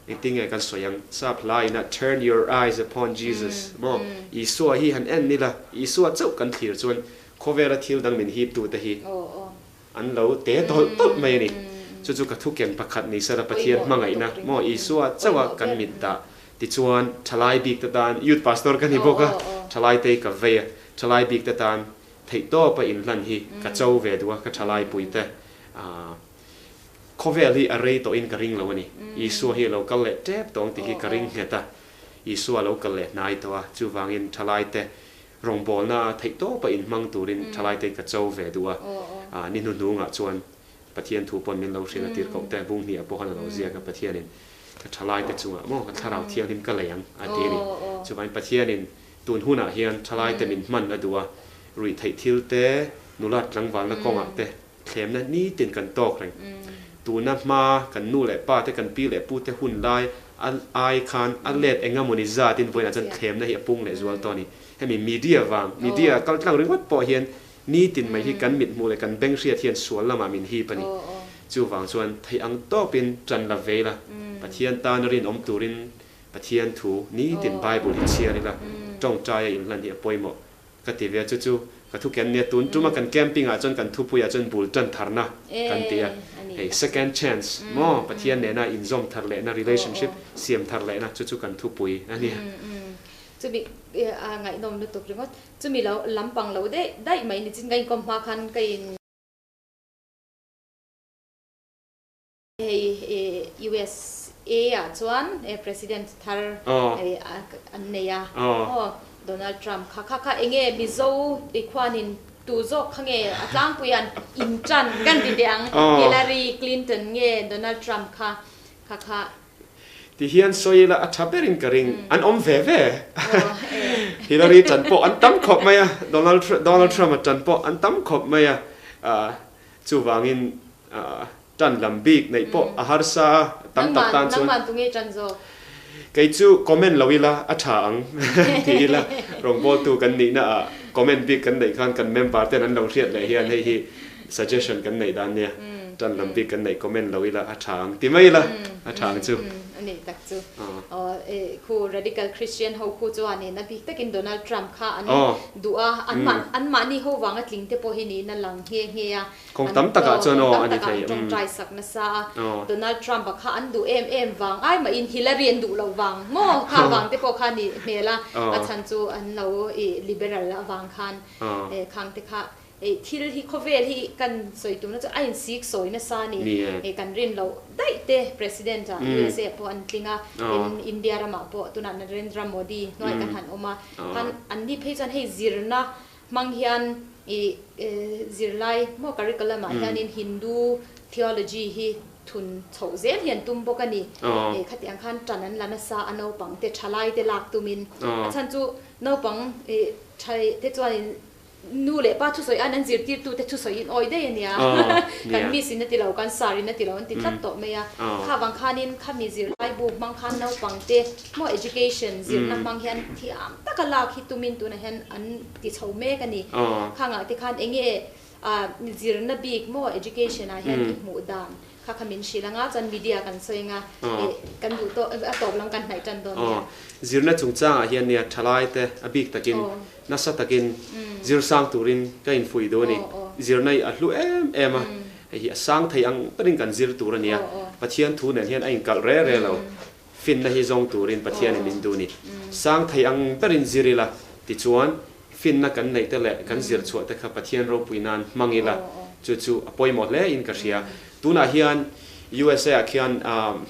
engtin nge kan sawi ang? Sap hla ina Turn your eyes upon Jesus maw? Isua hi han en ila, Isua chauh kan thlir chuan khawvela thil dang min hip tute hi an lo te tawlh tawlh mai a ni. Chu chu ka thu ken pakhat ni sela Pathian hmangaihna maw Isua chauha kan mit dah tichuan thalai bik te tan Youth Pastor ka ni bawk a, thalai te hi ka vei a, thalai bik te tan Theihtawp a inhlan hi ka cho ve duh a, ka thalai pui te. Khawvel hi a rei tawhin ka ring lo a ni. Isua hi a lo kal leh tep tawng tih hi ka ring nghet a. Isua a lo kal leh hnai tawh a, chuvangin thalai te rawngbawlna a theihtawp a inhmang turin thalai te ka cho ve duh a. Ni hnuhnungah chuan Pathian thu pawn min lo hrilh a, tirhkoh te bung hnih ah pawh khan a lo ziak a, Pathianin ka thalai te chungah maw ka thlarau thianghlim ka lei ang a ti a ni. Chuvangin Pathianin Tun hunah hian thalaite min hman a duh a, ruih theih thil te, nulat tlangvalna kawngah te thlemna nitin kan tawk reng. Tuna hma kan nu leh pa te, kan pi leh pu te hun lai a ai khan a let engamawni zatin vawiinah chuan thlemna hi a pung leh zual tawh a ni. Hemi media vang, media kal tlang ringawt pawh hian nitin mai hi kan mithmuh leh kan beng hriat hian sual lamah min hip a ni. Chuvang chuan theih ang tawpin tan la vei la, Pathian tana rinawm turin Pathian thu nitin Bible hi chhiar ila tawngtaia inhlan hi a pawimawh ka ti ve a, chu chu ka thu ken nia tun tuma kan camping ah chuan kan thupui ah chuan bul tan tharna kan ti a, hei second chance maw Pathian nena inzawm thar lehna relationship siam thar lehna chu chu kan thupui a nia. Chumi a ngaihnawm lutuk ringawt, chumi lo lampang lo daih daih mai nichin ka inkawm hma khan ka in. Hei USA ah chuan President thar an nei a aw Donald Trump kha kha kha enge Mizo khuanin tu zawk kha nge a tlangpui an in tan kan ti teh ang Hillary Clinton nge Donald Trump kha kha kha. Ti hian sawi ila a tha berin ka ring an awm ve ve Hillary tan pawh an tam khawp mai a Donald Donald Trump a tan pawh an tam khawp mai a chuvangin Tan lam bik neih pawh a harsa a, tam tak tan chuan. Nangman tunge tan zawk? Kei chu comment lo ila a tha ang ti ila, rawngbawltu kan nihna ah comment bik kan neih khan kan member ten an lo hriat leh hian hei hi suggestion kan neih dan nia, tan lam bik kan neih comment lo ila a tha ang ti mai ila a tha ang chu. A nih tak chu. Aw khu radical Christian ho khu chuanin a bik takin Donald Trump kha an duh a, an mahni ho vanga tling te pawh hi niin a lang nghe nghe a. Kawng tam takah chuan aw a ni thei. Kawng tam takah an tawngtai sak nasa a. Donald Trump a kha an duh em em vang ai mahin Hillary an duh loh vang maw kha vang te pawh kha a nih hmel a. A chhan chu an lo ih liberal avang khan khang te kha ih thil hi khawvel hi kan sawi tumna chu a insik sawi nasa a ni. Ih kan rin loh daih te President ah USA ah pawh an tling a, in India ramah pawh tunah Narendra Modi hnuai kan han awm a. Khan an ni phei chuan hei zirna Hmang hian i zirlai maw curriculum ah hianin Hindu theology hi thun chhoh zel hi an tum bawk a ni. Khatiang khan tan an la nasa a naupang te thalai te lak tumin. A chhan chu naupang te chuanin nu leh pa thusawi an an zirtirtu te thusawi in awi daih a nia. Kan miss in a ti lo, kan sir in a ti lo an ti tlat tawh mai a. Kha vang khanin khami zirlai bu hmang khan naupang te maw education zirna hmang hian thiam taka lak hi tumin tunah hian an ti chho mek a ni. Khangah te khan enge zirna bik maw education ah hian i hmuh dan kha kha min hrilh anga chuan media kan sawi anga kan duh tawh a tawp lam kan hnaih tan dawn nia. Zirna chungchangah hian nia thalai te a bik takin nasa takin zir sang turin ka infuih duh a ni. Zirna hi a hlu em em a, hei hi a sang thei ang berin kan zir tur a nia. Pathian thu nen hian a inkalh re re lo. Finna hi zawng turin Pathianin min duh ni. Sang thei ang berin zir ila, tichuan finna kan neih te leh kan zir chhuah te kha Pathian ropui nan hmang ila, chu chu a pawimawh hle in ka hria. Tunah hian USA ah khian.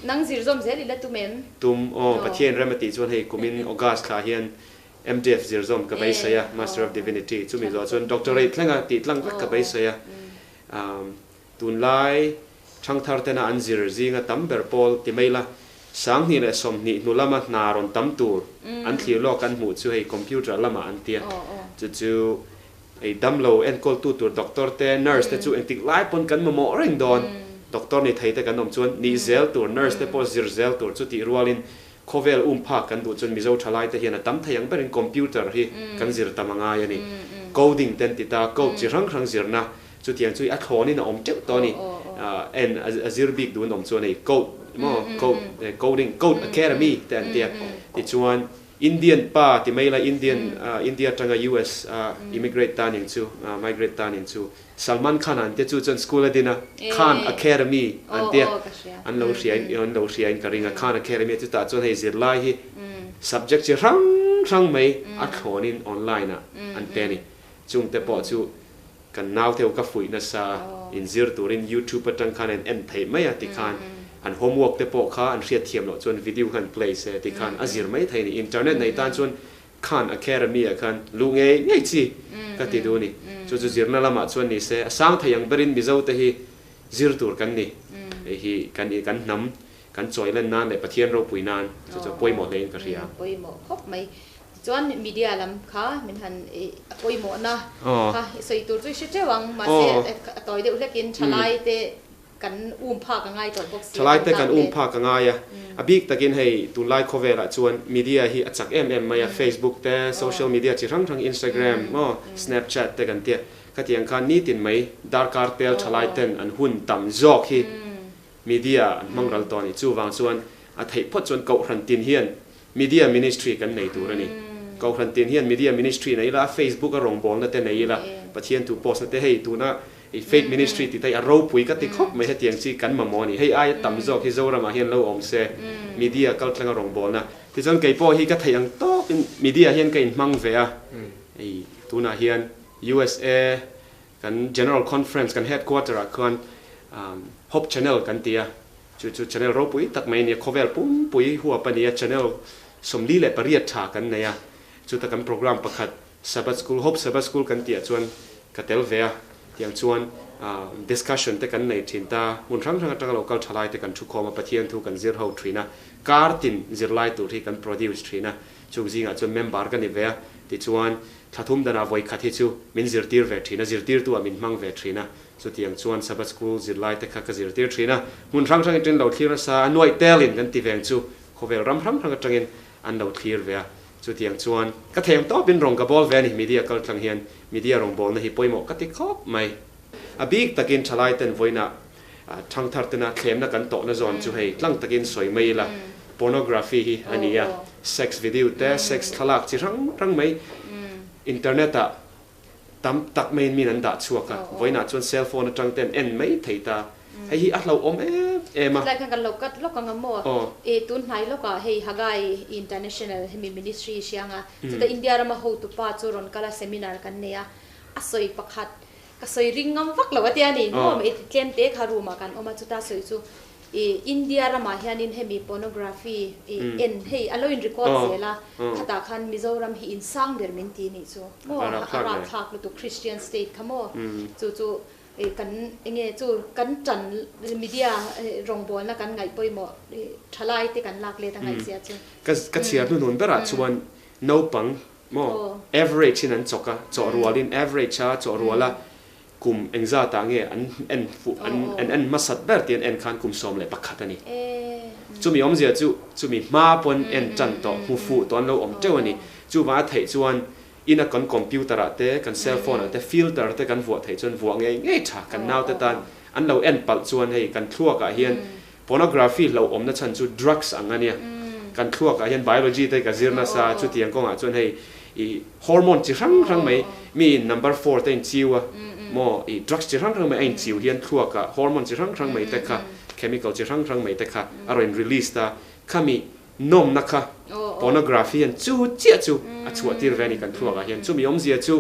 Nang zir zawm zel ila tum em? Tum, aw, Pathian rem a tih chuan hei kumin August thla hian MDF zir zawm ka beisei a, Master of Divinity, chumi zawh chuan Doctorate thlenga tih tlang vek ka beisei a. Tunlai Thangthar tena an zir zinga tam ber pawl ti mai la, 2020 hnu lama hna rawn tam tur an thlir lawk an hmuh chu hei computer lamah an tia. Chu chu hei damlo enkawltu tur doctor te, nurse te chu engtik lai pawn kan mamawh reng dawn. Doctor ni thei te kan awm chuan nih zel tur, nurse te pawh zir zel tur chu tih rualin khawvel um phak kan duh chuan Mizo thalai te hian a tam thei ang berin computer hi kan zir tam a ngai a ni. Coding te an ti ta, code chi hrang hrang zirna Chutiang chu i a thlawnin a awm teuh tawh a ni. En a zir bik duh an awm chuan hei code maw code coding code academy te an tia tichuan Indian pa ti mai la Indian India atanga US a immigrate ta ning chu migrate ta ning chu Salman Khan an tia chu chuan school a din a Khan Academy an tia an lo hria in an lo hria in ka ring a Khan Academy chutah chuan hei zirlai hi subject chi hrang hrang mai a thlawn in online ah an pe a ni chungte pawh chu Kan naute ka fuih nasa a, inzir turin YouTube atang khan an en theih mai a tikhan an homework te pawh kha an hriat thiam loh chuan video khan play se tikhan a zir mai thei a ni. Internet nei tan chuan Khan Academy ah khan luh ngei ngei chi ka ti duh a ni. Chu chu zirna lamah chuan ni se a sang thei ang berin Mizo te hi zir tur kan ni. Hei hi kan kan hnam kan chawi len nan leh Pathian ropui nan chu chu a pawimawh hle in ka hria. Pawimawh khawp mai. Tichuan media lam kha min han a pawimawhna kha i sawi tur chu i hre teuh ang, mahse a tawi deuh hlekin thalai te kan um phak a ngai tawh bawk si a, Thalai te kan um phak a ngai a, a bik takin hei tunlai khawvelah chuan media hi a chak em em mai a, Facebook te, social media chi hrang hrang Instagram maw, Snapchat te kan tia, khatiang khan nitin mai darkar tel thalai ten an hun tam zawk hi media an hmang ral tawh a ni. Chuvang chuan a theih phawt chuan Kohhran tin hian Media Ministry kan nei tur a ni. Kohhran tin hian Media Ministry nei ila, Facebook a rawngbawlna te nei ila, Pathian thu post na te hei tuna i Faith Ministry tih te hi a ropui ka ti khawp mai hetiang chi kan mamawh a ni. Hei aia tam zawk hi Zoramah hian lo awm se Media kaltlanga rawngbawlna. Tichuan kei pawh hi ka theih ang tawkin Media hian ka inhmang ve a, hei tunah hian USA Kan General Conference, kan headquarter ah khuan Hope Channel kan ti a, chu chu channel ropui tak mai a ni a, khawvel pumpui huap a ni a, channel 48 tha kan nei a, chuta kan program pakhat Sabbath School, Hope Sabbath School kan tih ah chuan ka tel ve a, tiang chuan discussion te kan nei thin ta, hmun hrang hrang atanga lo kal tha lai te kan thukhawm a, Pathian thu kan zir ho thin a, kar tin zirlai tur hi kan produce thin a, chung zingah chuan member ka ni ve a, tichuan Thla thum danah vawi khat hi chu min zirtir ve thin a, zirtirtu ah min hmang ve thin a, chutiang chuan Sabbath School zirlai te kha ka zirtir thin a, hmun hrang hrang atangin lo thlir nasa a, nuaih telin kan ti veng chu khawvel ram hrang hrang atangin an lo thlir ve a, chutiang chuan ka thei ang tawpin rawng ka bawl ve a ni, media kal tlang hian media rawngbawlna hi pawimawh ka ti khawp mai. A bik takin thalai ten vawiinah thangthar tena thlemna kan tawhna zawn chu hei tlang takin sawi mai ila, pornography hi a ni a, sex video te, sex thlalak chi hrang hrang mai internet ah tam tak maiin min an dah chhuak a, vawiinah chuan cell phone atang ten en mai thei ta, hei hi a hlauhawm em em a. Tlai khan kan lo cut lawk ang a maw? E tun hnai lawkah hei Haggai International hemi ministry hrianga chuta India rama hotupa chu rawn kal a seminar kan nei a, a sawi pakhat Ka sawi ring ngam vak lo a tia ni maw i tlem te kha room ah kan awm a chuta sawi chu i India ramah hianin hemi pornography i en hei a lo in record zel a khatah khan Mizoram hi in sang ber min ti nih chu maw a rapthlak lutuk Christian state kha maw chu chu i kan enge chu kan tan media rawngbawlna kan ngaih pawimawh i thalai te kan lak let a ngaihzia chu. Ka chhiar hnuhnun berah chuan naupang Maw? Average in an chawk a, chawh rual in average a chawh rual a kum engzat ah nge an en fuh an an en hmasat ber tih an en khan kum 11 a ni. Chumi awmzia chu chumi hma pawn en tan tawh hmu fuh tawh an lo awm teuh a ni. Chuvang a theih chuan ina kan computer ah te kan cell phone ah te filter te kan vuah theih chuan vuah ngei ngei tha kan naute tan an lo en palh chuan hei kan thluak ah hian Pornography hlauhawmna chhan chu drugs ang a nia. Kan thluakah hian biology te ka zir nasa a, chutiang kawngah chuan hei i hormone chi hrang hrang mai mi in number four te in chiu a maw i drugs chi hrang hrang mai a in chiu hian thluakah hormone chi hrang hrang mai te kha chemical chi hrang hrang mai te kha a rawn release ta khami nawmna kha pornography hian chu chiah chu a chhuah tir ve a ni kan thluakah hian chumi awmzia chu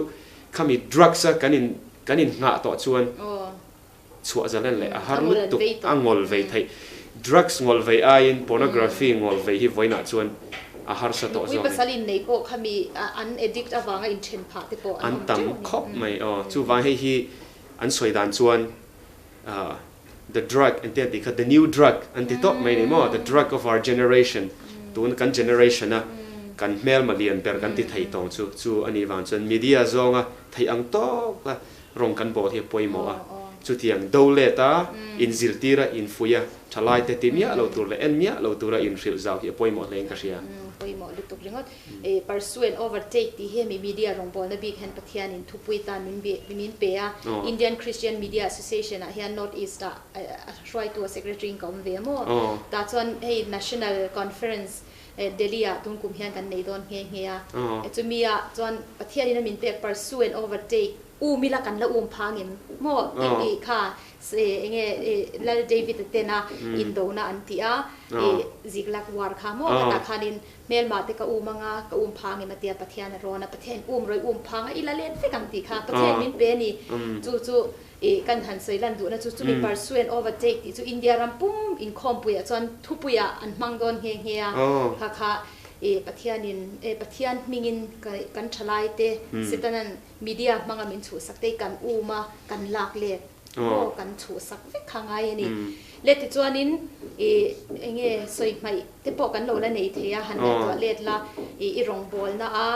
khami drugs a kan in kan in nghah tawh chuan Chhuah zalen leh a har lutuk a ngawl vei theih. Drugs ngawl vei aiin pornography ngawl vei hi vawiinah chuan a harsa tawh zawk. Nupui pasal inneih pawh kha mi an addict avanga inthen phah te pawh an awm teuh a ni. An tam khawp mai aw. Chuvang hei hi an sawi dan chuan the drug an ti a tih kha the new drug an ti tawp mai a ni maw? The drug of our generation tun kan generation a kan hmelma lian ber kan ti thei tawng chu chu a nih vang chuan media zawnga theih ang tawk a Rawng kan bawl hi a pawimawh a. Chutiang do let a, inzirtir a, infuih a, thalai te ti miah lo tur leh en miah lo tura inhrilh zau hi a pawimawh hle in ka hria. Pawimawh lutuk ringawt. Pursue and overtake tih hi hemi media rawngbawlna bik hian Pathianin thupui tan min min pe a. Indian Christian Media Association ah hian North East ah a hruaitu a secretary in ka awm ve maw. Tah chuan hei National Conference Delhi ah tun kum hian kan nei dawn nghe nghe a. Chumi ah chuan Pathianin a min pek pursue and overtake um ila kan la um phang em maw tih kha enge Lal David a tena indona an tih a Ziklag war kha maw khatah khanin Hmelmah te ka um anga, ka um phang em a tia Pathian a rawn a, Pathian um rawih um phang a, i la let vek ang tih kha Pathian min pe a ni. Chu chu i kan han sawi lan duhna chu chumi pursue and overtake tih chu India ram pum inkhawmpuiah chuan thupuiah an hmang dawn nghe nghe a, kha kha i Pathianin e Pathian hmingin kan thalai te Setanan media hmanga min chhuhsak te hi kan um a, kan lak let. Maw kan chhuhsak vek kha ngai a ni. Le tichuanin i enge sawi hmaih te pawh kan lo la nei thei a, han ngaihtuah let la i i rawngbawlna a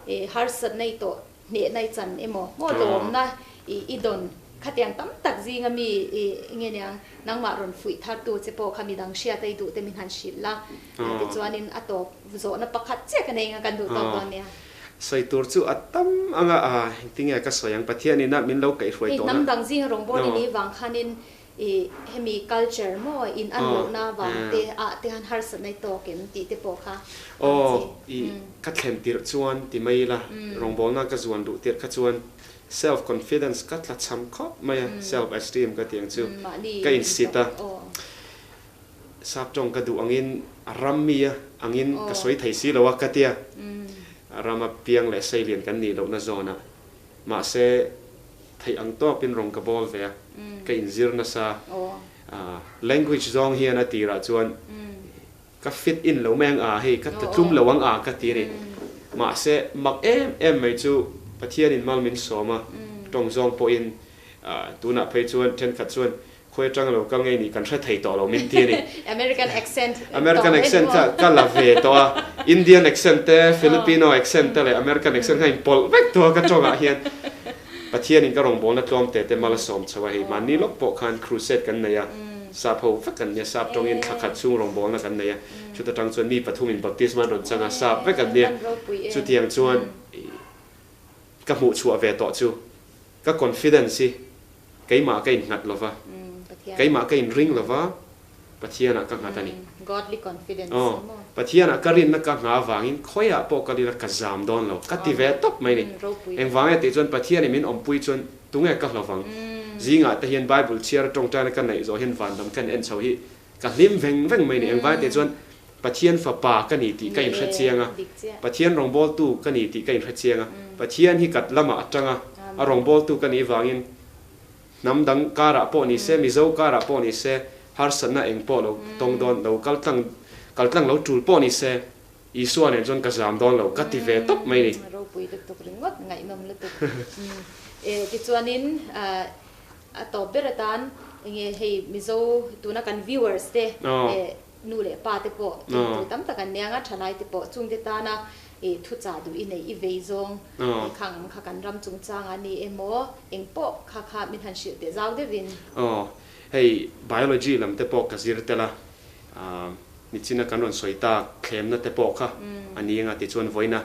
i harsatna i tawh hnehna i chan emaw maw lawmna i i dawn khatiang tam tak zinga mi i enge niang nangmah rawn fuih thartu che pawh kha midang hriat a i duh te min han hrilh la tichuanin a tawp zawhna pakhat chiah ka nei anga kan duh tawk dawn nia. Sawi tur chu a tam anga a engtinge ka sawi ang Pathian ina min lo kaihhruai tawhna. Hei hnam dang zinga rawngbawlin i vang khanin i hemi culture maw in an lohna vang te ah te han harsatna i tawk em tih te pawh kha ang chi. Aw i ka thlen tirh chuan ti mai ila rawngbawlna ka zuan duh tirh kha chuan self confidence ka tla cham khawp mai a self esteem ka tih ang chu ka insit a. Sap tawng ka duh angin a ram mi a angin ka sawi thei si lo a ka tia. A rama piang leh seilian kan nih lohna zawnah mahse theih ang tawpin rawn ka bawl ve a, ka inzir nasa. Language zawng hian a tirah chuan ka fit in lo mai ang a, hei ka tlatlum lo ang a ka ti a ni. Mahse mak em em mai chu Pathianin mal min sawm a, tawng zawng pawhin tunah phei chuan thenkhat chuan Khawi atang lo kal ngei nih kan hre thei tawh lo min ti a ni. American accent American accent kha ka la ve tawh a, Indian accent te, Filipino accent te leh American accent kha inpawlh vek tawh a ka tawngah hian. Pathianin ka rawngbawlna tlawm te te mal a sawm chho a hei mahni lawk pawh khan crusade kan nei a, sap ho vek an nia, sap tawngin thla khat chhung rawngbawlna kan nei a, chuta tang chuan mi pathumin baptisma an rawn chang a, sap vek an nia. Chutiang chuan ka hmuh chhuah ve tawh chu ka confidence hi Keimah ka innghat lo va, keimah ka inring lo va, Pathianah ka nghat a ni. Aw, Pathianah ka rinna ka ngha avangin khawiah pawh kal ila ka zam dawn lo, ka ti ve tawp mai a ni. Engvang nge tih chuan Pathianin min awmpui chuan tunge ka hlawvang? Zingah te hian Bible chhiar tawngtaina ka neih zawh hian van lam ka en chho hi ka hlim veng veng mai a ni. Engvang nge tih chuan Pathian fapa ka ni tih ka inhre chiang a, Pathian rawngbawltu ka ni tih ka inhre chiang a, Pathian hi kat lamah a tang a, a rawngbawltu ka nih vangin hnam dang karah pawh ni se, Mizo karah pawh ni se, harsatna eng pawh lo tawng dawn lo, kal tlang kal tlang lo tul pawh ni se, Isua nen chuan ka zam dawn lo, ka ti ve tawp mai ni. Ropui lutuk ringawt, ngaihnawm lutuk. Tichuanin a tawp ber atan enge hei Mizo tuna kan viewers te Nu leh pa te pawh tlingtu tam tak an niang a, thalai te pawh chungte tana i thuchah duh i neih i vei zawng khang ang kha kan ram chungchang a ni emaw eng pawh kha kha min han hrilh teh zau deuhin. Aw, hei biology lam te pawh ka zir tel a, nichina kan rawn sawi tak thlemna te pawh kha a ni anga tichuan vawiina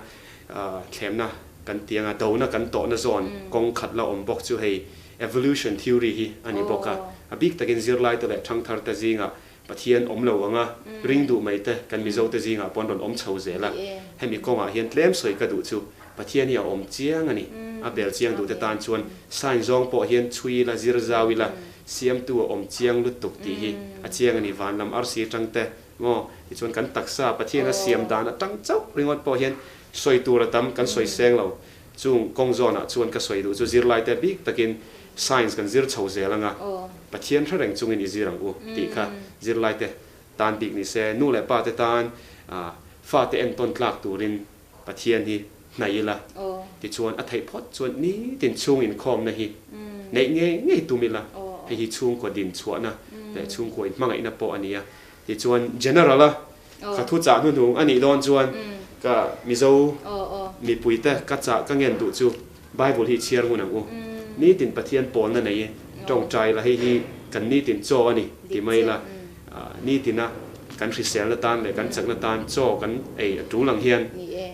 thlemna kan ti anga dona kan tawhna zawn kawng khat la awm bawk chu hei evolution theory hi a ni bawk a, a bik takin zirlai te leh thangthar te zingah Pathian awm lo anga ring duh mai te kan Mizo te zingah pawh an rawn awm chho zel a, hemi kawngah hian tlem sawi ka duh chu Pathian hi a awm chiang a ni, a bel chiang duh te tan chuan sign zawng pawh hian chhui ila zir zau ila siamtu a awm chiang lutuk tih hi a chiang a ni, van lam arsi atang te maw tichuan kan taksa Pathian a siam dan atang chauh ringawt pawh hian sawi tur a tam kan sawi seng lo. Chung kawng zawnah chuan ka sawi duh chu zirlai te bik takin science kan zir chho zel anga Pathian hre reng chungin i zir ang u tih kha zirlai te tan bik ni se, nu leh pa te tan fate entawn tlak turin Pathian hi hnaih ila tichuan a theih phawt chuan nitin chhung inkhawmna hi neih ngei ngei tum ila hei hi chhungkaw din chhuahna leh chhungkaw inhmangaihna pawh a ni a tichuan general a Ka thu chah hnuhnung a nih dawn chuan ka Mizo mipuite ka chah ka ngen duh chu Bible hi chhiar ngun ang u. Nitin Pathian pawlna nei i. Tawngtai la hei hi kan nitin chaw a ni ti mai ila, nitina kan hriselna tan leh kan chakna tan chaw kan ei a tul ang hian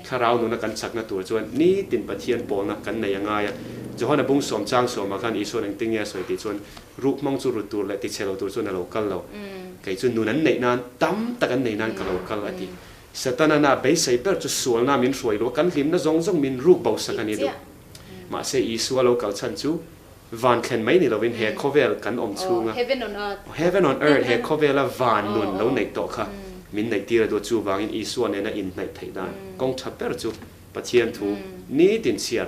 thlarau nuna kan chakna tur chuan nitin Pathian pawlna kan nei a ngai a. Johana bung sawm chang sawmah khan Isuan engtin nge a sawi tih chuan ruk hmang chu rut tur leh tichhe lo tur chuan a lo kal lo. Kei chu nun an neih nan tam tak an nei nan ka lo kal a ti. Satana na beisei ber chu sualna min hruai lo a, kan hlimna zawng zawng min ruk bo sak a ni duh. Mahse Isua lo kal chhan chu Van thlen mai ni lovin he khawvel kan awm chhunga Heaven on earth he khawvela van nun lo neih tawh kha min neih tir a duh chuvangin Isua nena inhnaih theih dan kawng tha ber chu Pathian thu nitin chhiar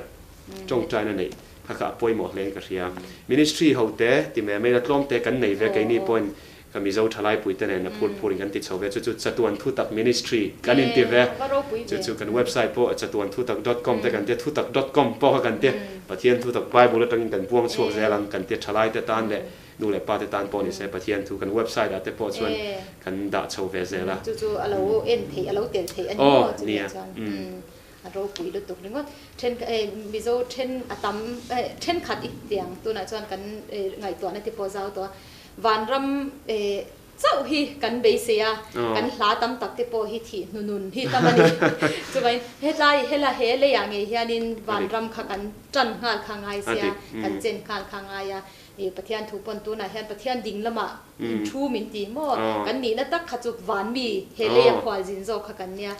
tawngtaina neih kha kha a pawimawh hlein ka hria. Ministry ho te ti mai mai la tlawm te kan nei ve keini pawhin Ka Mizo thalai puite nen a phur phurin kan ti chho ve, chu chu Chatuan Thutak Ministry kan inti ve, chu chu kan website pawh chatuanthutak dot com te kan tia, thutak dot com pawh kha kan tia, Pathian thutak Bible atangin kan puang chhuak zel ang kan tia, thalai te tan leh nu leh pa te tan pawh ni se Pathian thu kan website ah te pawh chuan kan dah chho ve zel a. Chu chu a lo en theih, a lo tel theih a ni maw chutiang chuan a ropui lutuk ringawt. Then Mizo then a tam thenkhat i tiang tunah chuan kan ngaihtuahna te pawh zau tawh a. Vanram chauh hi kan beisei a, kan hla tam tak te pawh hi thih hnunun hi tam a ni. Chuvangin hetlai hela he leiah ngei hianin vanram kha kan tan nghal kha ngai sia, kan chen nghal kha ngai a. Pathian thu pawn tunah hian Pathian ding lamah inthu min ti maw? Kan nihna tak kha chu van mi he leia khual zin zawk kha kan nia.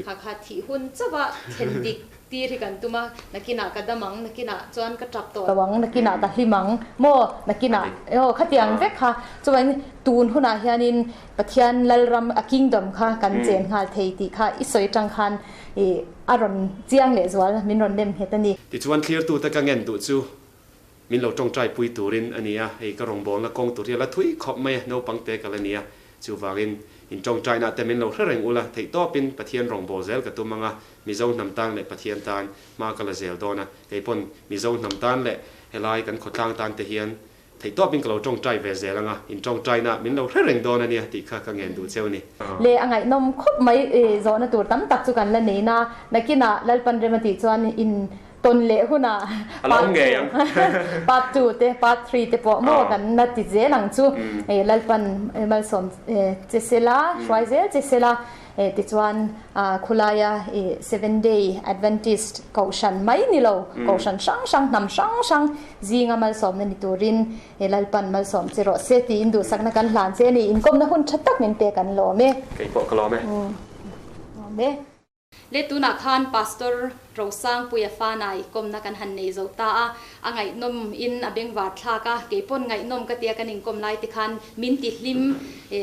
Kha kha thih hun chauha thlen dik Tir hi kan tum a, nakinah ka dam ang, nakinah chuan ka tap tawh lo ang, nakinah ka hlim ang maw, nakinah aw khatiang vek kha. Chuan tun hunah hianin Pathian Lalram a kingdom kha kan chen nghal thei tih kha i sawi atang khan i a rawn chiang leh zual min rawn nem nghet a ni. Tichuan thlirtute ka ngen duh chu min lo tawngtai pui turin a ni a, hei ka rawngbawlna kawng tur hi a la thui khawp mai a, naupang te ka la ni a, chuvangin in tawngtaina te min lo hre reng ula, theihtawpin Pathian rawngbâwl zel ka tum ang a, Mizo hnam tan leh Pathian tan hma ka la zel dawn a, kei pawn Mizo hnam tan leh helai kan khawtlang tan te hian theihtawpin ka lo tawngtai ve zel ang a, in tawngtaina min lo hre reng dawn a nia tih kha ka ngen duh cheu a ni. Le a ngaihnawm khawp mai zawhna tur tam tak chu kan la nei na, nakinah Lalpan rem a tih chuan in tawn leh hunah part 2 part 2 te part 3 te pawh maw kan la ti zel ang chu Lalpan malsawm che sela hruai zel che sela tichuan khulaia Seven Day Adventist kohhran mai ni lo kohhran hrang hrang hnam hrang hrang zinga malsawmna ni turin Lalpan malsawm che rawh se tiin duhsakna kan hlan che a ni inkawmna hun tha tak min pek an lawm e. Kei pawh ka lawm e. Lawm e. Le tunah khan Pastor Rosangpuia Fanai kawmna kan han nei zo ta a, a ngaihnawm in a bengvar thlak a, keipawn ngaihnawm ka tia kan inkawm lai te khan min ti hlim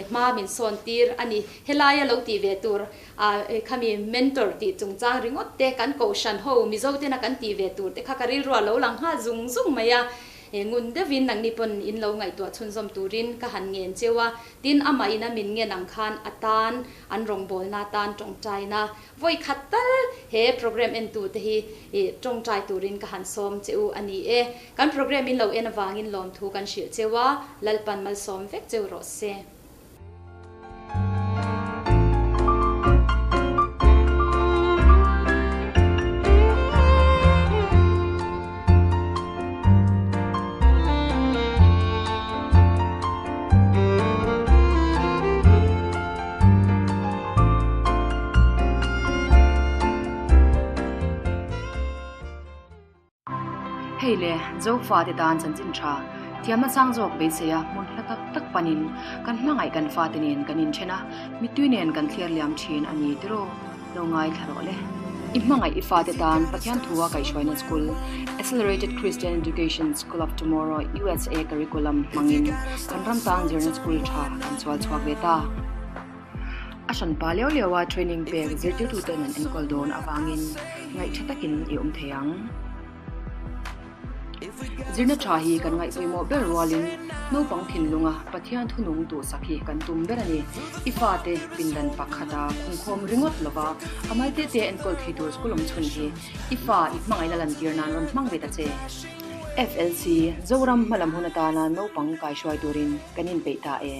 hma min sawn tir a ni. Helaia lo tih ve tur a khami mentor tih chungchang ringawt te kan kohhran ho Mizo tena kan tih ve tur te kha ka rilru a lo lang nghal zung zung mai a, ngun deuhin nangni pawn in lo ngaihtuah chhunzawm turin ka han ngen cheu a, tin amah ina min ngen ang khan a tan An rawngbawlna tan tawngtaina vawi khat tal he program entute hi tawngtai turin ka han sawm che u a ni e. Kan program in lo en avangin lawmthu kan hrilh cheu a, Lalpan malsawm vek cheu rawh se. Hei le, Zofate tan chanchin tha, thiamna sang zawk beisei a hmun hla tak tak panin kan hmangaih kan fate nen kan inthen a, mittui nen kan thlir liam thin a ni tiraw? Lo ngaithla rawh le. I hmangaih i fate tan Pathian thua kaihhruaina school, Accelerated Christian Education School of Tomorrow USA curriculum hmangin kan ram tan zirna school tha kan chhual chhuak ve ta. A hranpa leu leu a training pek zirtirtuten an enkawl dawn avangin ngaihtha takin i awm thei ang. Zirna tha hi kan ngaihpawimawh ber rualin naupang thinlunga Pathian thunung duhsak hi kan tum ber a ni. I fate pindan pakhata khungkhawm ringawt lova a mal te te enkawl thei tur school awm chhun hi i fa i hmangaihna lantir nan rawn hmang ve ta che. FLC, Zoram hmalam hun atana naupang kaihruai turin kan inpeih ta e.